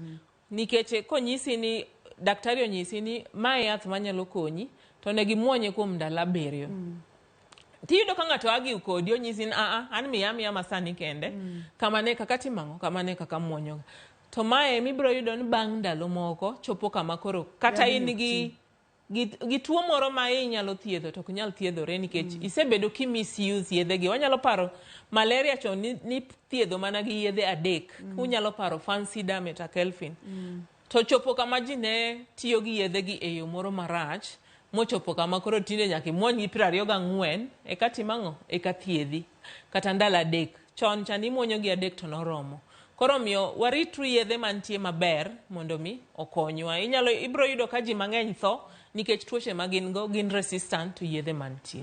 nikech konyisi ni daktari onyisi ni mae yath manyalo konyi to ne gimuonye kuom ndalo abiriyo. Tiyudo ka ng'ato argue kodi onyisi ni aa an miya amiya masani kende kama ne kaka timo ang'o kama ne kaka muonyoga. To mae mibiro yudo ni bang' ndalo moko chopo kama koro kata Yadhni in ok gi gi tuo moro ma inyalo thiedho to ok nyal thiedhore nikech isebedo ki misuse yedhe gi. Wanyalo paro malaria chon ni, ni thiedho mana gi yedhe adek. Unyalo paro Fansidar, Metakelfin. To chopo kama ji ne tiyo gi yedhe gi e yo moro marach mochopo kama koro tinde nyaka imuony gi 24 eka tim ang'o? Eka thiedhi. Kata ndalo adek. Chon cha nimuonyo gi adek to noromo. Koro omiyo waritru yedhe mantie maber mondo mi okonywa. Inyalo ibiro yudo ka ji mang'eny tho nikech tuoche ma gin go gin resistant to yedhe mantie.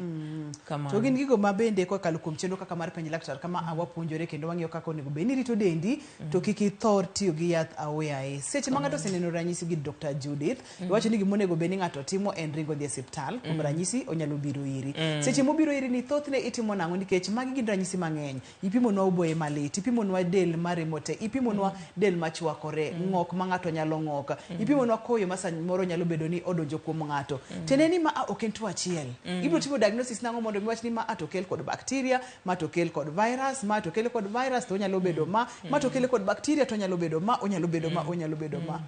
Kamano. To gin gigo ma bende kokalo kuom chenro kaka mar penj laktar kama mm. wapuonjore kendo wang'iyo kaka onego bed ni irito dendi mm. to kik ithor tiyo gi yath aoyaye. Seche ma ng'ato oseneno ranyisi gi Dr. Judith, iwacho ni gima onego bed ni ng'ato timo en ringo dhi e osiptal, kuom ranyisi onyalo biro iri. Seche mobiro iri ni thothne itimo nang'o nikech magi gin ranyisi mang'eny. Ipimonwa oboye malit, ipimonwa del maremo te, ipimonwa del machwakore, ng'ok ma ng'ato nyalo ng'ok, ipimonwa koyo ma samoro nyalo bedo ni odonjo kuom ng'ato. Tiende ni ma a ok en tuo achiel. Ibiro timo diagnosis nang'o mondo mi wach ni ma a to okel kod bacteria, ma to okel kod virus, ma to okel kod virus to onyalo bedo ma, ma to okel kod bacteria to onyalo bedo ma, onyalo bedo ma, onyalo bedo ma.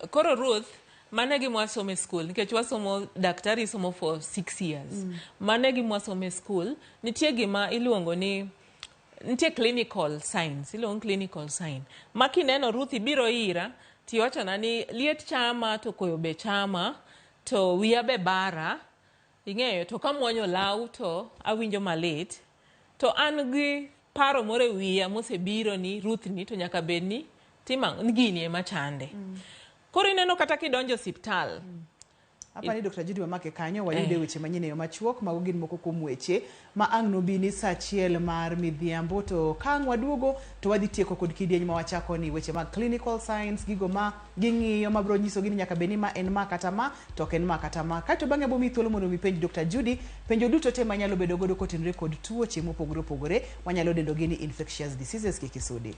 Koro Ruth, mano e gima wasomo e skul nikech wasomo daktari somo for 6 years. Mano e gima wasomo e skul. Nitie gima iluongo ni nitie clinical signs, iluongo ni clinical sign. Ma kineno Ruth ibiro ira tiwachona ni liet chama to koyo be chama to wiya be bara ing'eyo to kamuonyo law to awinjo malit to an gi paro moro e wiya mosebiro ni Ruth ni to nyaka bed ni tima gini ema chande. Koro ineno kata kidonjo osiptal Apani Dr. Judy wamake kanyo wayude weche manyien e yo machuok mago gin moko kuom weche ma ang' nobi ni saa achiel mar midhiambo to ka ang' waduogo to wadhi tieko kod kidieny ma wachako ni weche mag clinical science gigo ma ging'iyo ma biro nyisogi ni nyaka bed ni ma en ma kata ma to ok en ma kata ma kaeto bang'e abomiyi thuolo mondo mi ipenj Dr. Judy penjo duto te manyalo bedo godo kotenore kod tuoche mopogore opogore wanyalo dendogi ni infectious diseases kik isudi.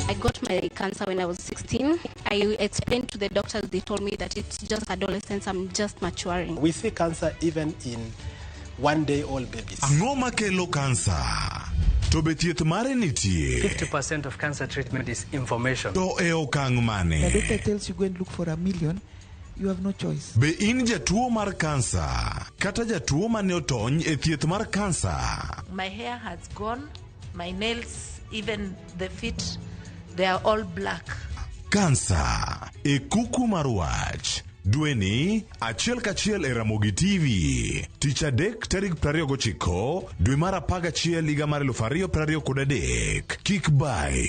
I got my cancer when I was 16. I explained to the doctors, they told me that it's just adolescence, I'm just maturing. We see cancer even in 1-day-old babies. Ang'o makelo kansa? To be thieth mare nitie? 50% of cancer treatment is information. To e okang' mane? The doctor tells you go and look for $1 million, you have no choice. Be in jatuo mar kansa kata jatuo mane otony e thieth mar kansa? My hair has gone, my nails, even the feet, they are all black. Kansa e kuku mar wach. Dweni achiel kachiel e Ramogi TV. Tich adek tarik 29 dwe mar 11 higa mar 2023. Kik bai.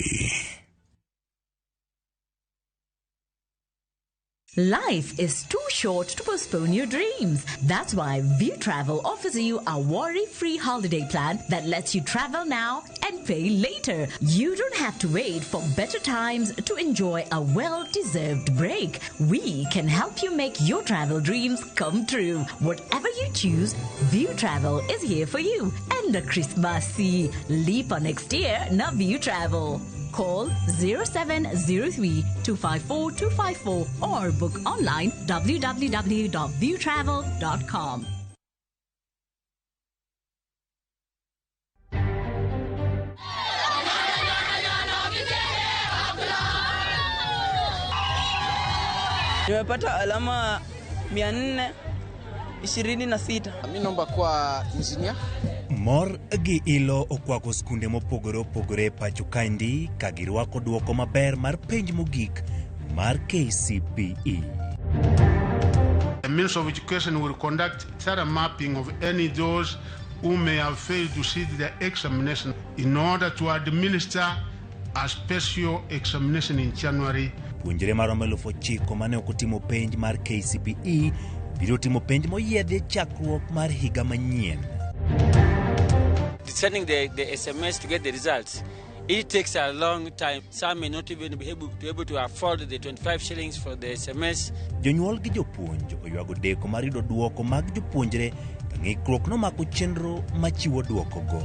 Life is too short to postpone your dreams. That's why Viutravel offers you a worry-free holiday plan that lets you travel now and pay later. You don't have to wait for better times to enjoy a well-deserved break. We can help you make your travel dreams come true. Whatever you choose, Viutravel is here for you. And the Christmas Lipa next year, na Viutravel. Call 0703 254 254 or book online www.viewtravel.com. Nimepata alama 426. Mimi naomba kuwa engineer. Mor gi ilo okwako skunde mopogore opogore e pacho kaendi ka girwako duoko maber mar penj mogik mar KCPE. The Ministry of Education will conduct thorough mapping of any those who may have failed to sit the examination in order to administer a special examination in January. Puonjre maromo 9,000 mane ok otimo penj mar KCPE biro timo penj moyiedhi e chakruok mar higa manyien. Sending the SMS to get the results, it takes a long time. Some may not even be able to afford the 25 shillings for the SMS. Jonyuol gi jopuonj oywago deko mar yudo duoko mag jopuonjre ka ng'ikruok nomako chenro machiwo duokogo.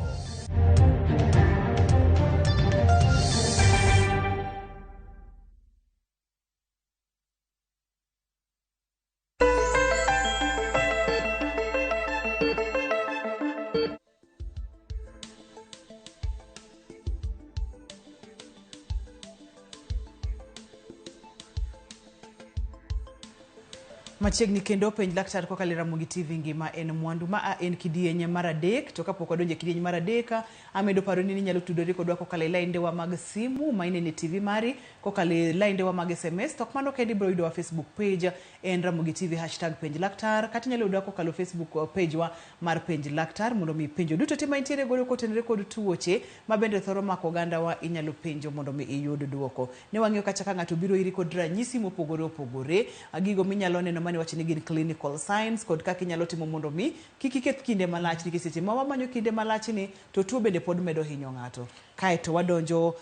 Machiegni kendo penj laktar kokalo e Ramogi TV ngima en mwandu ma a en kidieny mar adek to kapok wadonjo e kidieny mar adek amedo paro ni inyalo tudori kodwa kokalo e laindewa mag simu ma inene TV mari kokalo e laindewa mag SMS to ok mano kende ibiro yudowa Facebook page en Ramogi TV hashtag penj laktar kata inyalo yudowa kokalo Facebook page wa mar penj laktar mondo mi penjo duto te ma intiere godo kotenore kod tuoche ma bende thoro mako ogandawa inyalo penjo mondo mi iyud duoko. Ne wang'iyo kacha ka ng'ato biro iri kod ranyisi mopogore opogore gigo minyalo neno mane wacho ni gin clinical signs kod kaka inyalo timo mondo mi kik iketh kinde malach nikech seche ma wamanyo kinde malach ni to tuo bende pod medo hinyo ng'ato. Kaeto wadonjo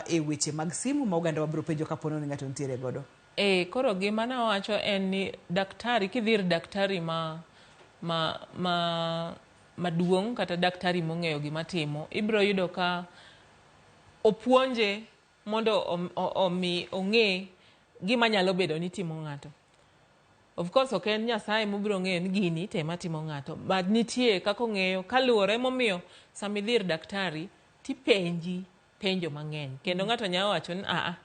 e weche mag simu ma oganda wabiro penjo kapo ni ng'ato nitiere godo. Koro gima nawacho en ni daktari kidhi ir daktari ma maduong' kata daktari mong'eyo gima timo ibiro yudo ka opuonje mondo omi ong'e gima nyalo bedo ni timo ng'ato. Of course ok en Nyasaye mobiro ng'eyo ni gini to ema timo ng'ato, but nitie kaka ong'eyo kaluwore momiyo sama idhi ir daktari tipenji penjo mang'eny kendo ng'ato nyalo wacho ni aa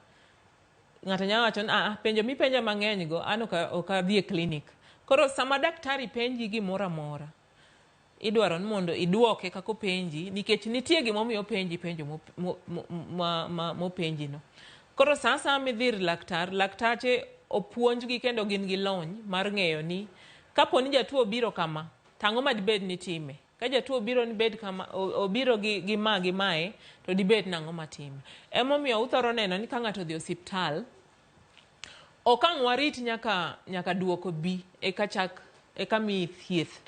ng'ato nyalo wacho ni aa penjo mipenja mang'eny go an ok adhi e klinik. Koro sama daktari penji gimoro amora idwaro ni mondo iduoke kaka openji nikech nitie gimomiyo openji penjo mopenji no. Koro sa asaya midhi ir laktar, laktache opuonjgi kendo gin gi lony mar ng'eyo ni kapo ni jatuo obiro kama to ang'o ma dibed ni time. Ka jatuo obiro ni bed kama obiro gi ma gi mae to dibed nang'o matime. Emomiyo uthoro neno ni ka ng'ato odhi osiptal ok ang' warit nyaka duoko bi eka chak eka miyi thieth.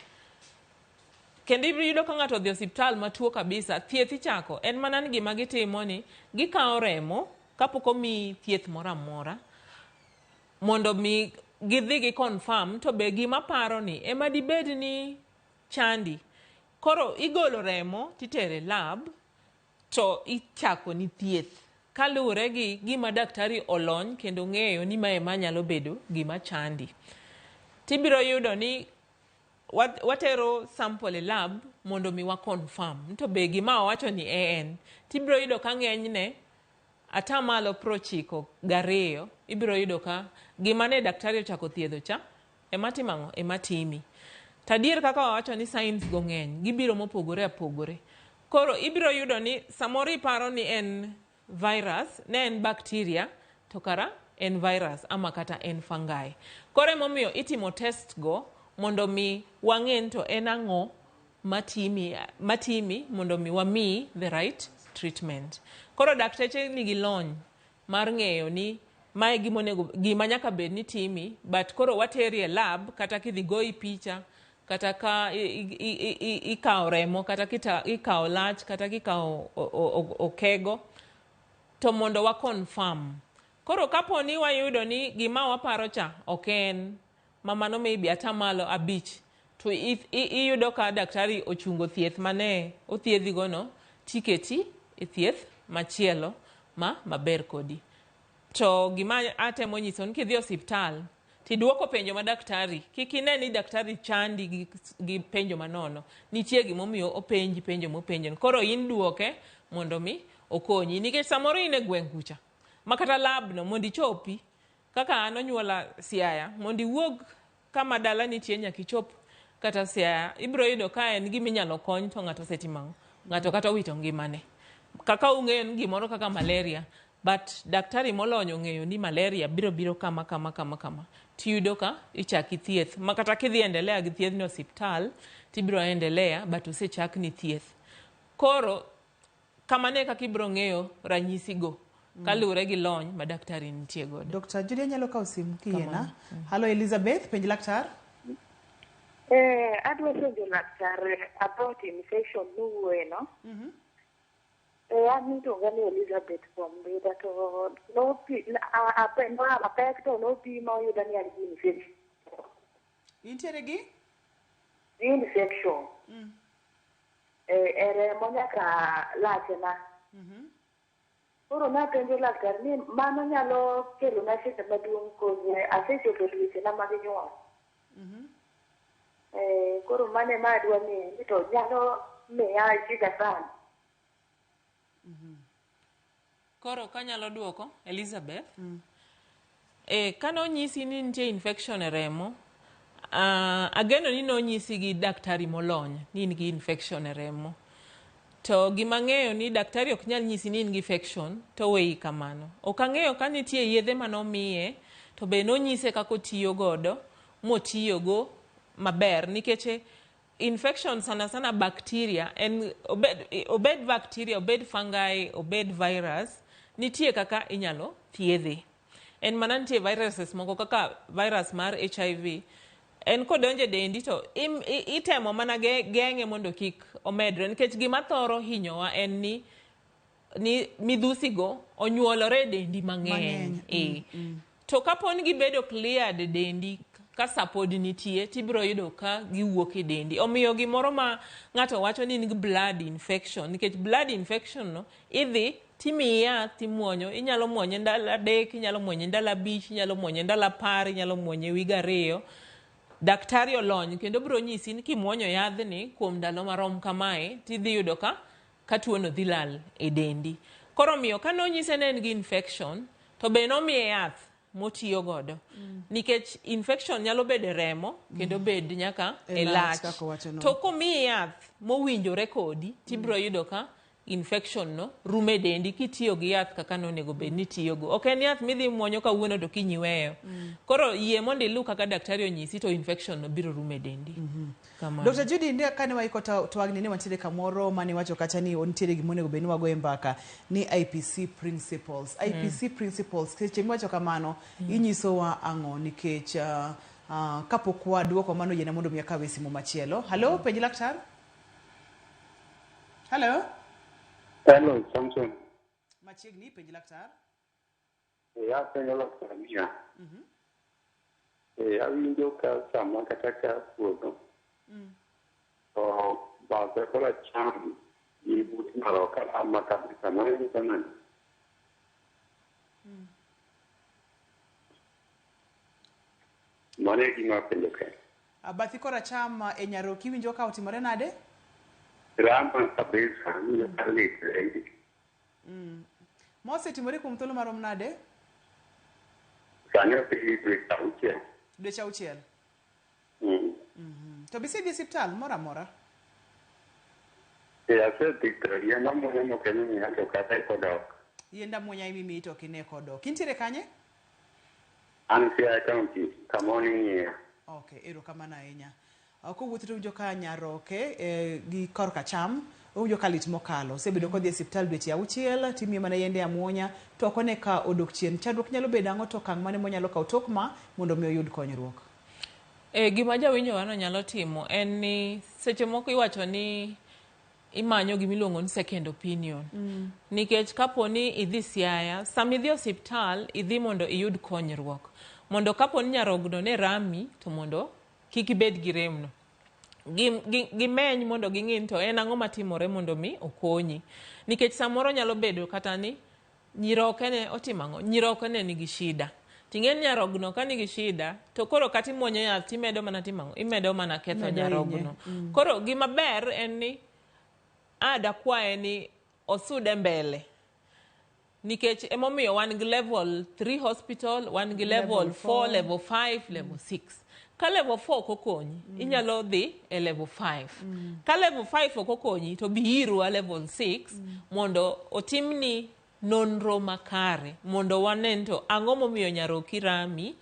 Kendo ibiro yudo ka ng'ato odhi osiptal matuo kabisa, thieth ichako en mana ni gima gitimo ni gikawo remo kapok omiyi thieth moro amora mondo mi gidhi gi confirm to be gima paro ni ema dibed ni chandi. Koro igolo remo titere lab to ichako ni thieth kaluwore gi gima daktari olony kendo ng'eyo ni mae ema nyalo bedo gima chandi. Tibiro yudo ni watero sample e lab mondo mi wa confirm to be gima owacho ni en. Tibiro yudo ka ng'enyne 92% ibiro yudo ka gima ne daktari ochako thiedho cha ema timo ang'o ema timi. To adier kaka wawacho ni signs go ng'eny gibiro mopogore opogore. Koro ibiro yudo ni samoro iparo ni en virus, ne en bacteria to kara en virus ama kata en fungi. Koro emomiyo itimo test go mondo mi wang'e ni to en ang'o matimi mondo mi wamiyi the right treatment. Koro dakteche nigi lony mar ng'eyo ni mae gimonego gima nyaka bed ni timi, but koro wateri e lab kata kidhi goyi picha kata ka ikawo remo kata ikawo lach kata kikawo okego to mondo wa confirm. Koro kapo ni wayudo ni gima waparo cha ok en mamano maybe 5% to iyudo ka daktari ochungo thieth mane othiedhigo no tiketi e thieth machielo ma maber kodi. To gima atemo nyiso ni kidhi e osiptal tiduoko penjo ma daktari, kik ine ni daktari chandi gi, gi penjo manono. Nitie gimomiyo openji penjo mopenjo. Koro in duoke mondo mi okonyi. Nikech samoro in e gweng' kucha, ma kata lab no mondo ichopi, kaka an onyuola Siaya, mondo iwuog kama dala nitie nyaka ichop kata Siaya, ibiro yudo ka en gima inyalo kony to ng'ato osetimo ang'o? Ng'ato kata owito ngimane. Kaka ung'eyo ni gimoro kaka malaria, but daktari molony ong'eyo ni malaria biro biro kama kama kama kama. Tiyudo ka ichaki thieth. Ma kata kidhi endelea gi thiedhno e osiptal, tibiro endelea but osechakni thieth. Koro kamano e kaka ibiro ng'eyo ranyisi go kaluwore gi lony ma daktari nitie godo. Dr. Julia nyalo kawo simu kiyiena. Kamano. Halo Elizabeth, penj laktar. Eh, adwa penjo laktar about infection mowuoye no. Eh, an iluonga ni Elizabeth from Mbita to nopi a- a- a- apek to nopima oyuda ni an gi infection. Intiere gi? Gi infection. Eh, e remo nyaka lachena. Koro napenjo laktar ni mano nyalo kelona shida maduong' cause asechopo dwechena mag nyuol. Eh, koro mano ema adwa ng'eyo ni to nyalo miya shida sana. Koro kanyalo duoko, Elizabeth. E, kane onyisi ni nitie infection e remo, ageno ni nonyisi gi daktari molony ni in gi infection e remo. To gima ang'eyo ni daktari ok nyal nyisi ni in gi infection to weyi kamano. Ok ang'eyo ka nitie yedhe manomiye to be nonyise kaka otiyo godo motiyogo maber nikech infection sana sana bacteria en obed, obed bacteria, obed fungi, obed virus, nitie kaka inyalo thiedhe. En mana nitie viruses moko kaka virus mar HIV en kodonjo e dendi to im, itemo mana geng'e mondo kik omedre nikech gima thoro hinyowa en ni ni midhusi go onyuolore e dendi mang'eny. Mang'eny. E. To kapo ni gibedo cleared e dendi ka sa pod nitie tibiro yudo ka giwuok e dendi. Omiyo gimoro ma ng'ato wacho ni nigi blood infection nikech blood infection no idhi timiyi yath timuonyo, inyalo muonye ndalo 3, inyalo muonye ndalo 5, inyalo muonye ndalo 10, inyalo muonye wige 2. Daktari olony kendo biro nyisi ni kimuonyo yadhni kuom ndalo marom kamae tidhi yudo ka ka tuono dhi lal e dendi. Koro omiyo ka nonyise ne en gi infection to be nomiye yath motiyo godo. Nikech infection nyalo bedo e remo kendo bed nyaka e E lach, lach. kaka owachono. To komiyi yath mowinjore kodi tibiro yudo ka infection no rumo e dendi kitiyo gi yath kaka nonego bed ni itiyogo. Ok en yath midhi muonyo kawuono to kiny iweyo. Koro yie mondo iluw kaka daktari onyisi to infection no biro rumo e dendi. Kamano. Dr. Judy, ne kane waiko twagni ne wantiere kamoro mane iwacho kacha ni nitiere gima onego bed ni wagoye mbaka ni IPC principles. IPC principles, seche miwacho kamano, inyisowa ang'o nikech kapok waduoko mano yiena mondo mi akawe simu machielo. Hello, penj laktar. Hello. Hello, Samson. Machiegni, penj laktar. Eh, apenjo laktar niya. Eh, awinjo ka sama kata ka puodho to bathe koracham gi but maroka rama kabisa. Mano nyiso nang'o? Mano e gima apenjo kende. Bathi koracham e nyaroki iwinjo ka otimore nade? Rama kabisa, awinjo ka lit ahinya. Mosetimore kuom thuolo marom nade? Sani osedhi dweche 6. Dweche 6. To be isedhi e osiptal moro amora? Eh, asedhi to yien amuonya moko ema imiya to kata e kodok. Yiend amuonya ema imiyi to ok ine kodok. Intiere kanye? An Siaya County, kama oning'iya. Okay, erokamano ahinya. Kowuotho to winjo ka nyaroke gi korka cham owinjo ka lit mokalo. Osebedo kodhi e osiptal dweche 6 timiye mana yiende amuonya to ok one ka odok chien. Chandruok nyalo bedo ang'o to okang' mane monyalo kawo tok ma mondo mi oyud konyruok? E, gima jawinjo wano nyalo timo en ni seche moko iwacho ni imanyo gima iluongo ni second opinion. Nikech kapo ni idhi Siaya, sama idhi osiptal idhi mondo iyud konyruok. Mondo kapo ni nyarogno ne rami to mondo kik ibed gi remno. Gimeny mondo ging'i ni to en ang'o matimore mondo mi okonyi. Nikech samoro nyalo bedo kata ni Nyiroke ne otimo ang'o? Nyiroke ne nigi shida. Ting'e ni nyarogno ka nigi shida to koro kata imuonyo yath timedo mana timo ang'o? Imedo mana ketho Imedo hinye. nyarogno. Koro gima ber en ni adakwaye ni osude mbele nikech emomiyo wan gi level 3 hospital, wan gi level Level 4, 4, level 5, level 6. Ka level 4 ok okonyi, inyalo dhi e level 5. Ka level 5 ok okonyi to bi irwa level 6 mondo otimni nonro makare mondo wane ni to ang'o momiyo nyaroki rami,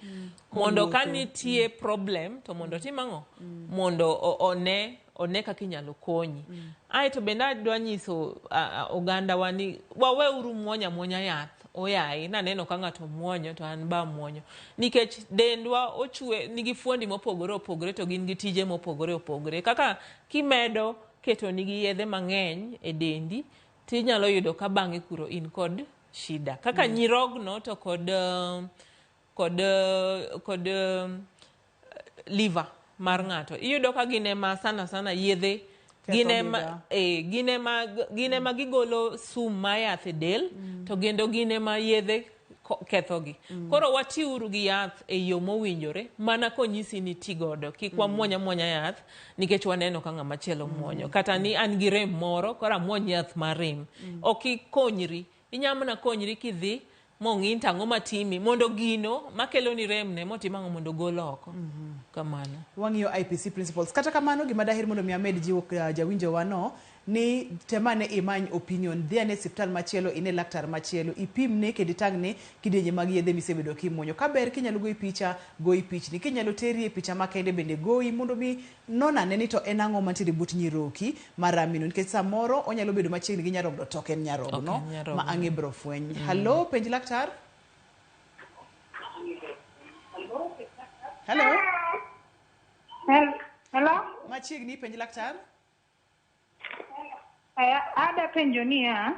mondo ka Kowuotho. nitie problem to mondo otim ang'o, mondo one kaka inyalo konyi. Aeto bende adwa nyiso ogandawa ni waweuru muonyo amuonya yath. Oyayi naneno ka ng'ato muonyo to an ba muonyo, nikech dendwa ochwe nigi fuondi mopogore opogore to gin gi tije mopogore opogore. Kaka kimedo keto nigi yedhe mang'eny e dendi tinyalo yudo ka bang'e kuro in kod shida kaka nyirogno to kod liver mar ng'ato. Iyudo ka gin ema sana sana yedhe gin ema Ketho gin ema gigolo sum ma yath e del, to kendo gin ema yedhe kethogi. Koro watiuru gi yath e yo mowinjore mana konyisi ni ti godo. Kik wamuony amuonya yath nikech waneno ka ng'ama chielo muonyo, kata ni an gi rem moro koro amuony yath mar rem. Ok ikonyri, inya mana konyri kidhi mong'i ni to ang'o matimi mondo gino makeloni rem ne motim ang'o mondo ogol oko. Kamano. Wang'iyo IPC principles. Kata kamano, gima daher mondo mi amed jiwo jawinjowa no ni temane imany opinion, dhi ane osiptal machielo, ine laktar machielo, ipimne kendo itang'ne kidienje mag yedhe misebedo kimuonyo. Ka ber kinyalo goyi picha, goyi pichni. Kinyalo teri e picha makende bende goyi mondo mi non ane ni to en ang'o mantiere but nyiroki mar ramino, nikech samoro onyalo bedo machiegni gi nyarogno to ok en nyarogno Ok en nyarogno. ma ang'e biro fweny. Hallo, penj laktar. Hello. Hello? Machiegni, penj laktar. Ada penjo niya,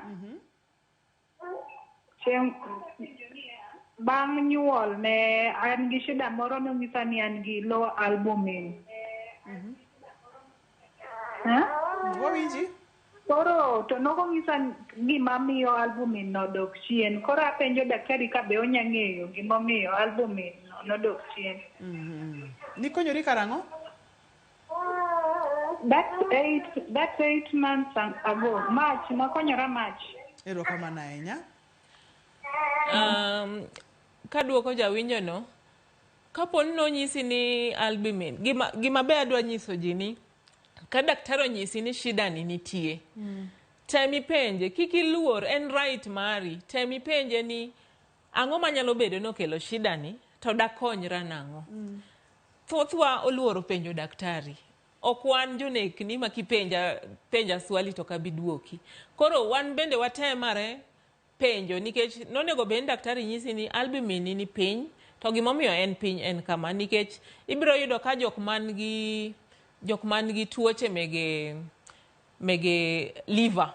chieng' bang' nyuol ne an gi shida moro, nonyisa ni an gi low albumin. Ha? Wawinji. Koro to nokonyisa gima miyo albumin no dok chien. Koro apenjo daktari ka be onya ng'eyo gimomiyo albumin no nodok chien. Nikonyori karang'o? That's 8 months ago. March, nakonyora March. Erokamano ahinya. Kaduoko jawinjo no, kapo ni nonyisi ni albumin, gima ber adwa nyiso ji ni ka daktari onyisi ni shida ni nitie, tem ipenje, kik iluor, en right mari. Tem ipenje ni ang'o manyalo bedo nokelo shida ni to dakonyra nang'o. Thothwa oluoro penjo daktari. Ok wan jonekni ma kipenja penja swali to ok abi duoki. Koro wan bende watemare penjo, nikech nonego bed ni daktari nyisi ni albumin ni piny to gimomiyo en piny en kama, nikech ibiro yudo ka jok man gi tuoche mege liver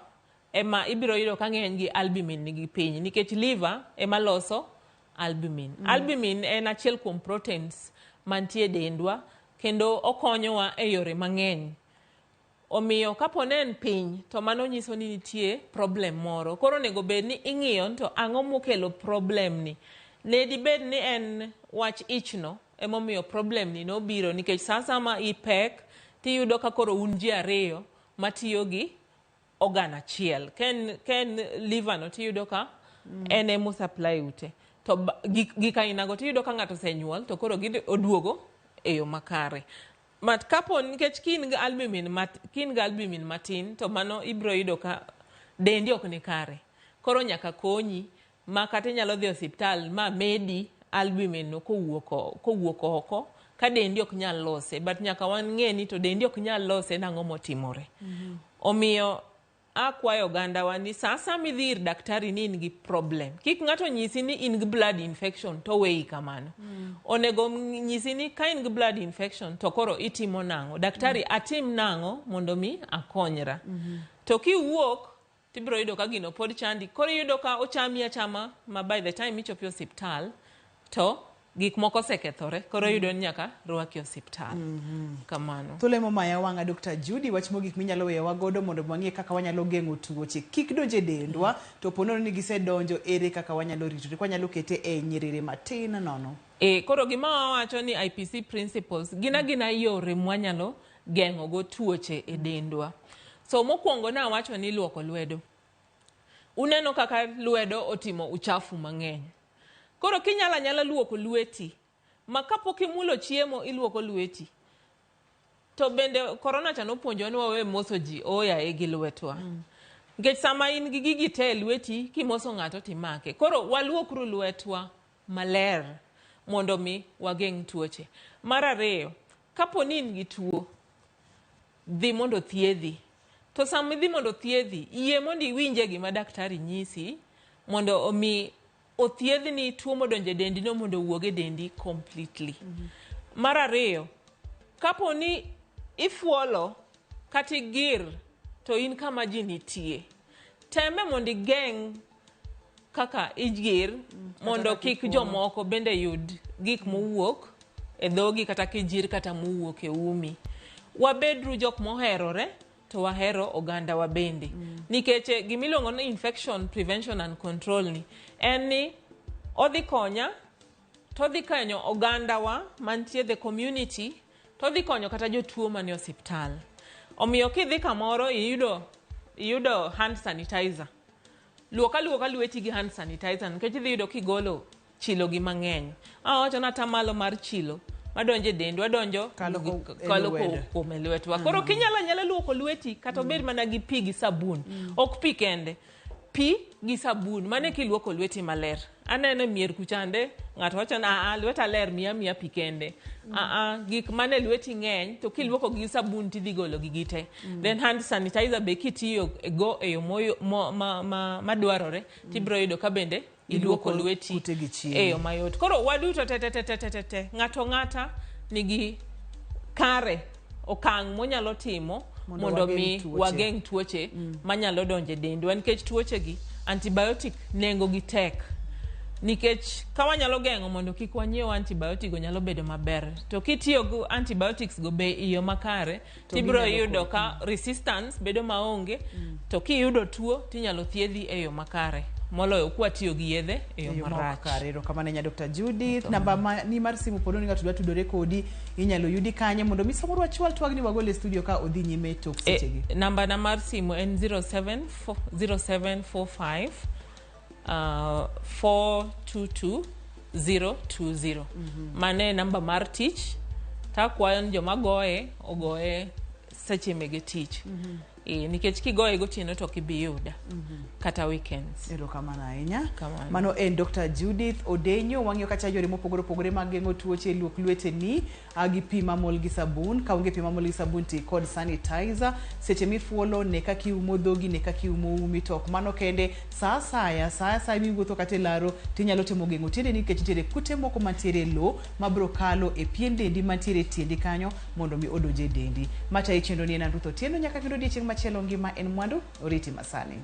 ema ibiro yudo ka ng'eny gi albumin nigi piny, nikech liver ema loso albumin. Albumin en achiel kuom proteins mantie e dendwa kendo okonyowa e yore mang'eny. Omiyo kapo ne en piny to mano nyiso ni nitie problem moro. Koro onego bed ni ing'iyo ni to ang'o mokelo problem ni. Ne dibed ni en wach ichno emomiyo problem ni nobiro, nikech sa asaya ipek tiyudo ka koro un ji ariyo matiyo gi organ achiel. Ka en liver no tiyudo ka en emo supply ute. To gik ainago tiyudo ka ng'ato osenyuol to koro oduogo e yo makare. Mat kapo nikech ka in gi albumin matin to mano ibiro yudo ka dendi ok ni kare. Koro nyaka konyi ma kata inyalo dhi e osiptal ma medi albumin no kowuok oko ka dendi ok nyal lose. But nyaka wang'e ni to dendi ok nyal lose nang'o motimore. Omiyo akwayo ogandawa ni sa asaya midhi ir daktari ni in gi problem, kik ng'ato nyisi ni in gi blood infection to weyi kamano. Onego nyisi ni ka in gi blood infection to koro itimo nang'o. Daktari, atim nang'o mondo mi akonyra? To kiwuok tibiro yudo ka gino pod chandi. Koro iyudo ka ochami achama ma by the time ichopo e osiptal to Gik moko osekethore, koro iyudo ni nyaka rwaki e osiptal. Kamano. Thuolo ema omaya wang'a Dr. Judy, wach mogik minyalo weyowa godo mondo wang'e kaka wanyalo geng'o tuoche kik donj e dendwa, to po nono ni gisedonjo, ere kaka wanyalo ritore, kwanyalo kete e nyiriri matin nono. E, koro gima wawacho ni IPC principles gin agina yore mwanyalo geng'o go tuoche e dendwa. So mokwongo nawacho ni luoko lwedo. Uneno kaka lwedo otimo uchafu mang'eny. Koro kinyalo anyala luoko lweti, ma kapok imulo chiemo iluoko lweti. To bende korona cha nopuonjowa ni wawe moso ji oyaye gi lwetwa. Nikech sama in gi gigi te e lweti, kimoso ng'ato timake. Koro waluokuru lwetwa maler mondo mi wageng' tuoche. Mar ariyo, kapo ni in gi tuo, dhi mondo thiedhi. To sama idhi mondo thiedhi, yie mondo iwinje gima daktari nyisi mondo omi othiedhni tuo modonjo e dendi no mondo owuog e dendi completely. Mar ariyo, kapo ni ifuolo kata igir to in kama ji nitie, teme mondo igeng' kaka igir mondo kik jomoko bende yud gik mowuok e dhogi kata kijir kata mowuok e umi. Wabedru jok moherore to wahero oganda wa bende. Nikech gimiluongo ni infection prevention and control ni en ni odhi konya to odhi konyo ogandawa mantie the community to odhi konyo kata jotuo manie osiptal. Omiyo kidhi kamoro iyudo hand sanitizer. Luok aluoka lweti gi hand sanitizer nikech idhi yudo kigolo chilo gi mang'eny. Awacho ni atamalo mar chilo madonjo e dendwa donjo kalo kuom e lwetwa. Koro kinyalo anyala luoko lweti kata obed mana gi pi gi sabun. Ok pi kende. Pi gi sabun. Mano e kiluoko lweti maler. Aneno e mier kuchande ng'ato wacho ni aa lweta ler miya miya pi kende. Aa gik mane lweti ng'eny to kiluoko gi sabun tidhi golo gi gite. Then hand sanitizer be kitiyo go e yo madwarore tibiro yudo ka bende iluoko lweti e yo mayot. Koro waduto te te te te te te ng'ato ng'ata nigi kare okang' monyalo timo mondo mi wageng' tuoche manyalo donjo e dendwa nikech tuoche gi antibiotic nengo gi tek. Nikech ka wanyalo geng'o mondo kik wanyiew antibiotic go nyalo bedo maber. To kitiyo gi antibiotics go be e yo makare tibiro yudo ka resistance bedo maonge to kiyudo tuo tinyalo thiedhi e yo makare moloyo kwatiyo gi yedhe e yo marach. Kare, erokamano ahinya Dr. Judith. Namba ma, ni mar simu pod ni ng'ato dwa tudore kodi inyalo yudi kanye mondo mi samoro wachwal twagni wagol e studio ka odhi nyime tok sechegi. Namba na mar simu en 0745 422 020. Mano e namba mar tich. Takwayo ni joma goye ogoye seche mege tich. Nikech kigoye gotieno to ok ibi yuda. Kata weekends. Erokamano ahinya. Mano en Dr. Judith Odenyo. Wang'iyo kacha yore mopogore opogore mag geng'o tuoche, luok lweteni gi pi mamol gi sabun. Ka onge pi mamol gi sabun ti kod sanitizer. Seche mifuolo ne kaka iumo dhogi, ne kaka iumo umi. To ok mano kende, sa asaya, sa asaya miwuotho kata e laro tinyalo temo geng'o tiendeni nikech nitiere kute moko mantiere e lowo mabiro kalo e pien dendi mantiere e tiendi kanyo mondo mi odonj e dendi. Matayo chenro ni en an Ruth Otieno nyaka kendo odiechieng' machielo ngima en mwandu oriti masani.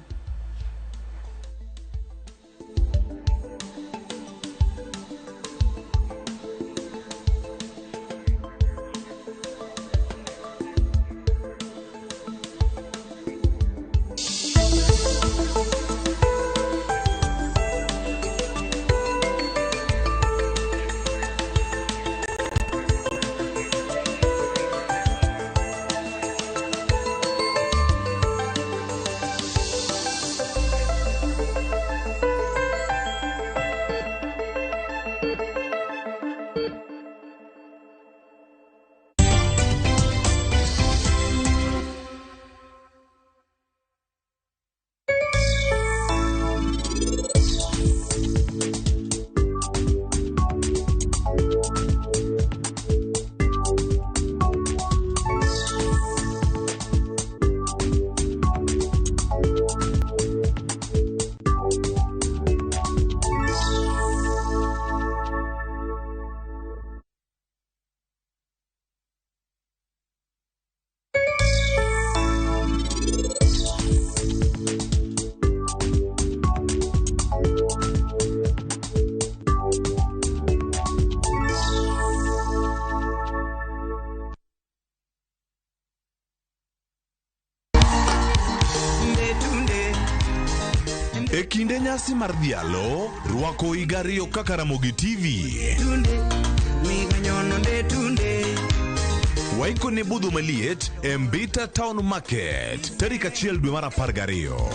E kinde nyasi mar dhialo, rwako higa ariyo kaka Ramogi TV. Waiko ne budho maliet e Mbita Town Market tarik 1 dwe mar 12.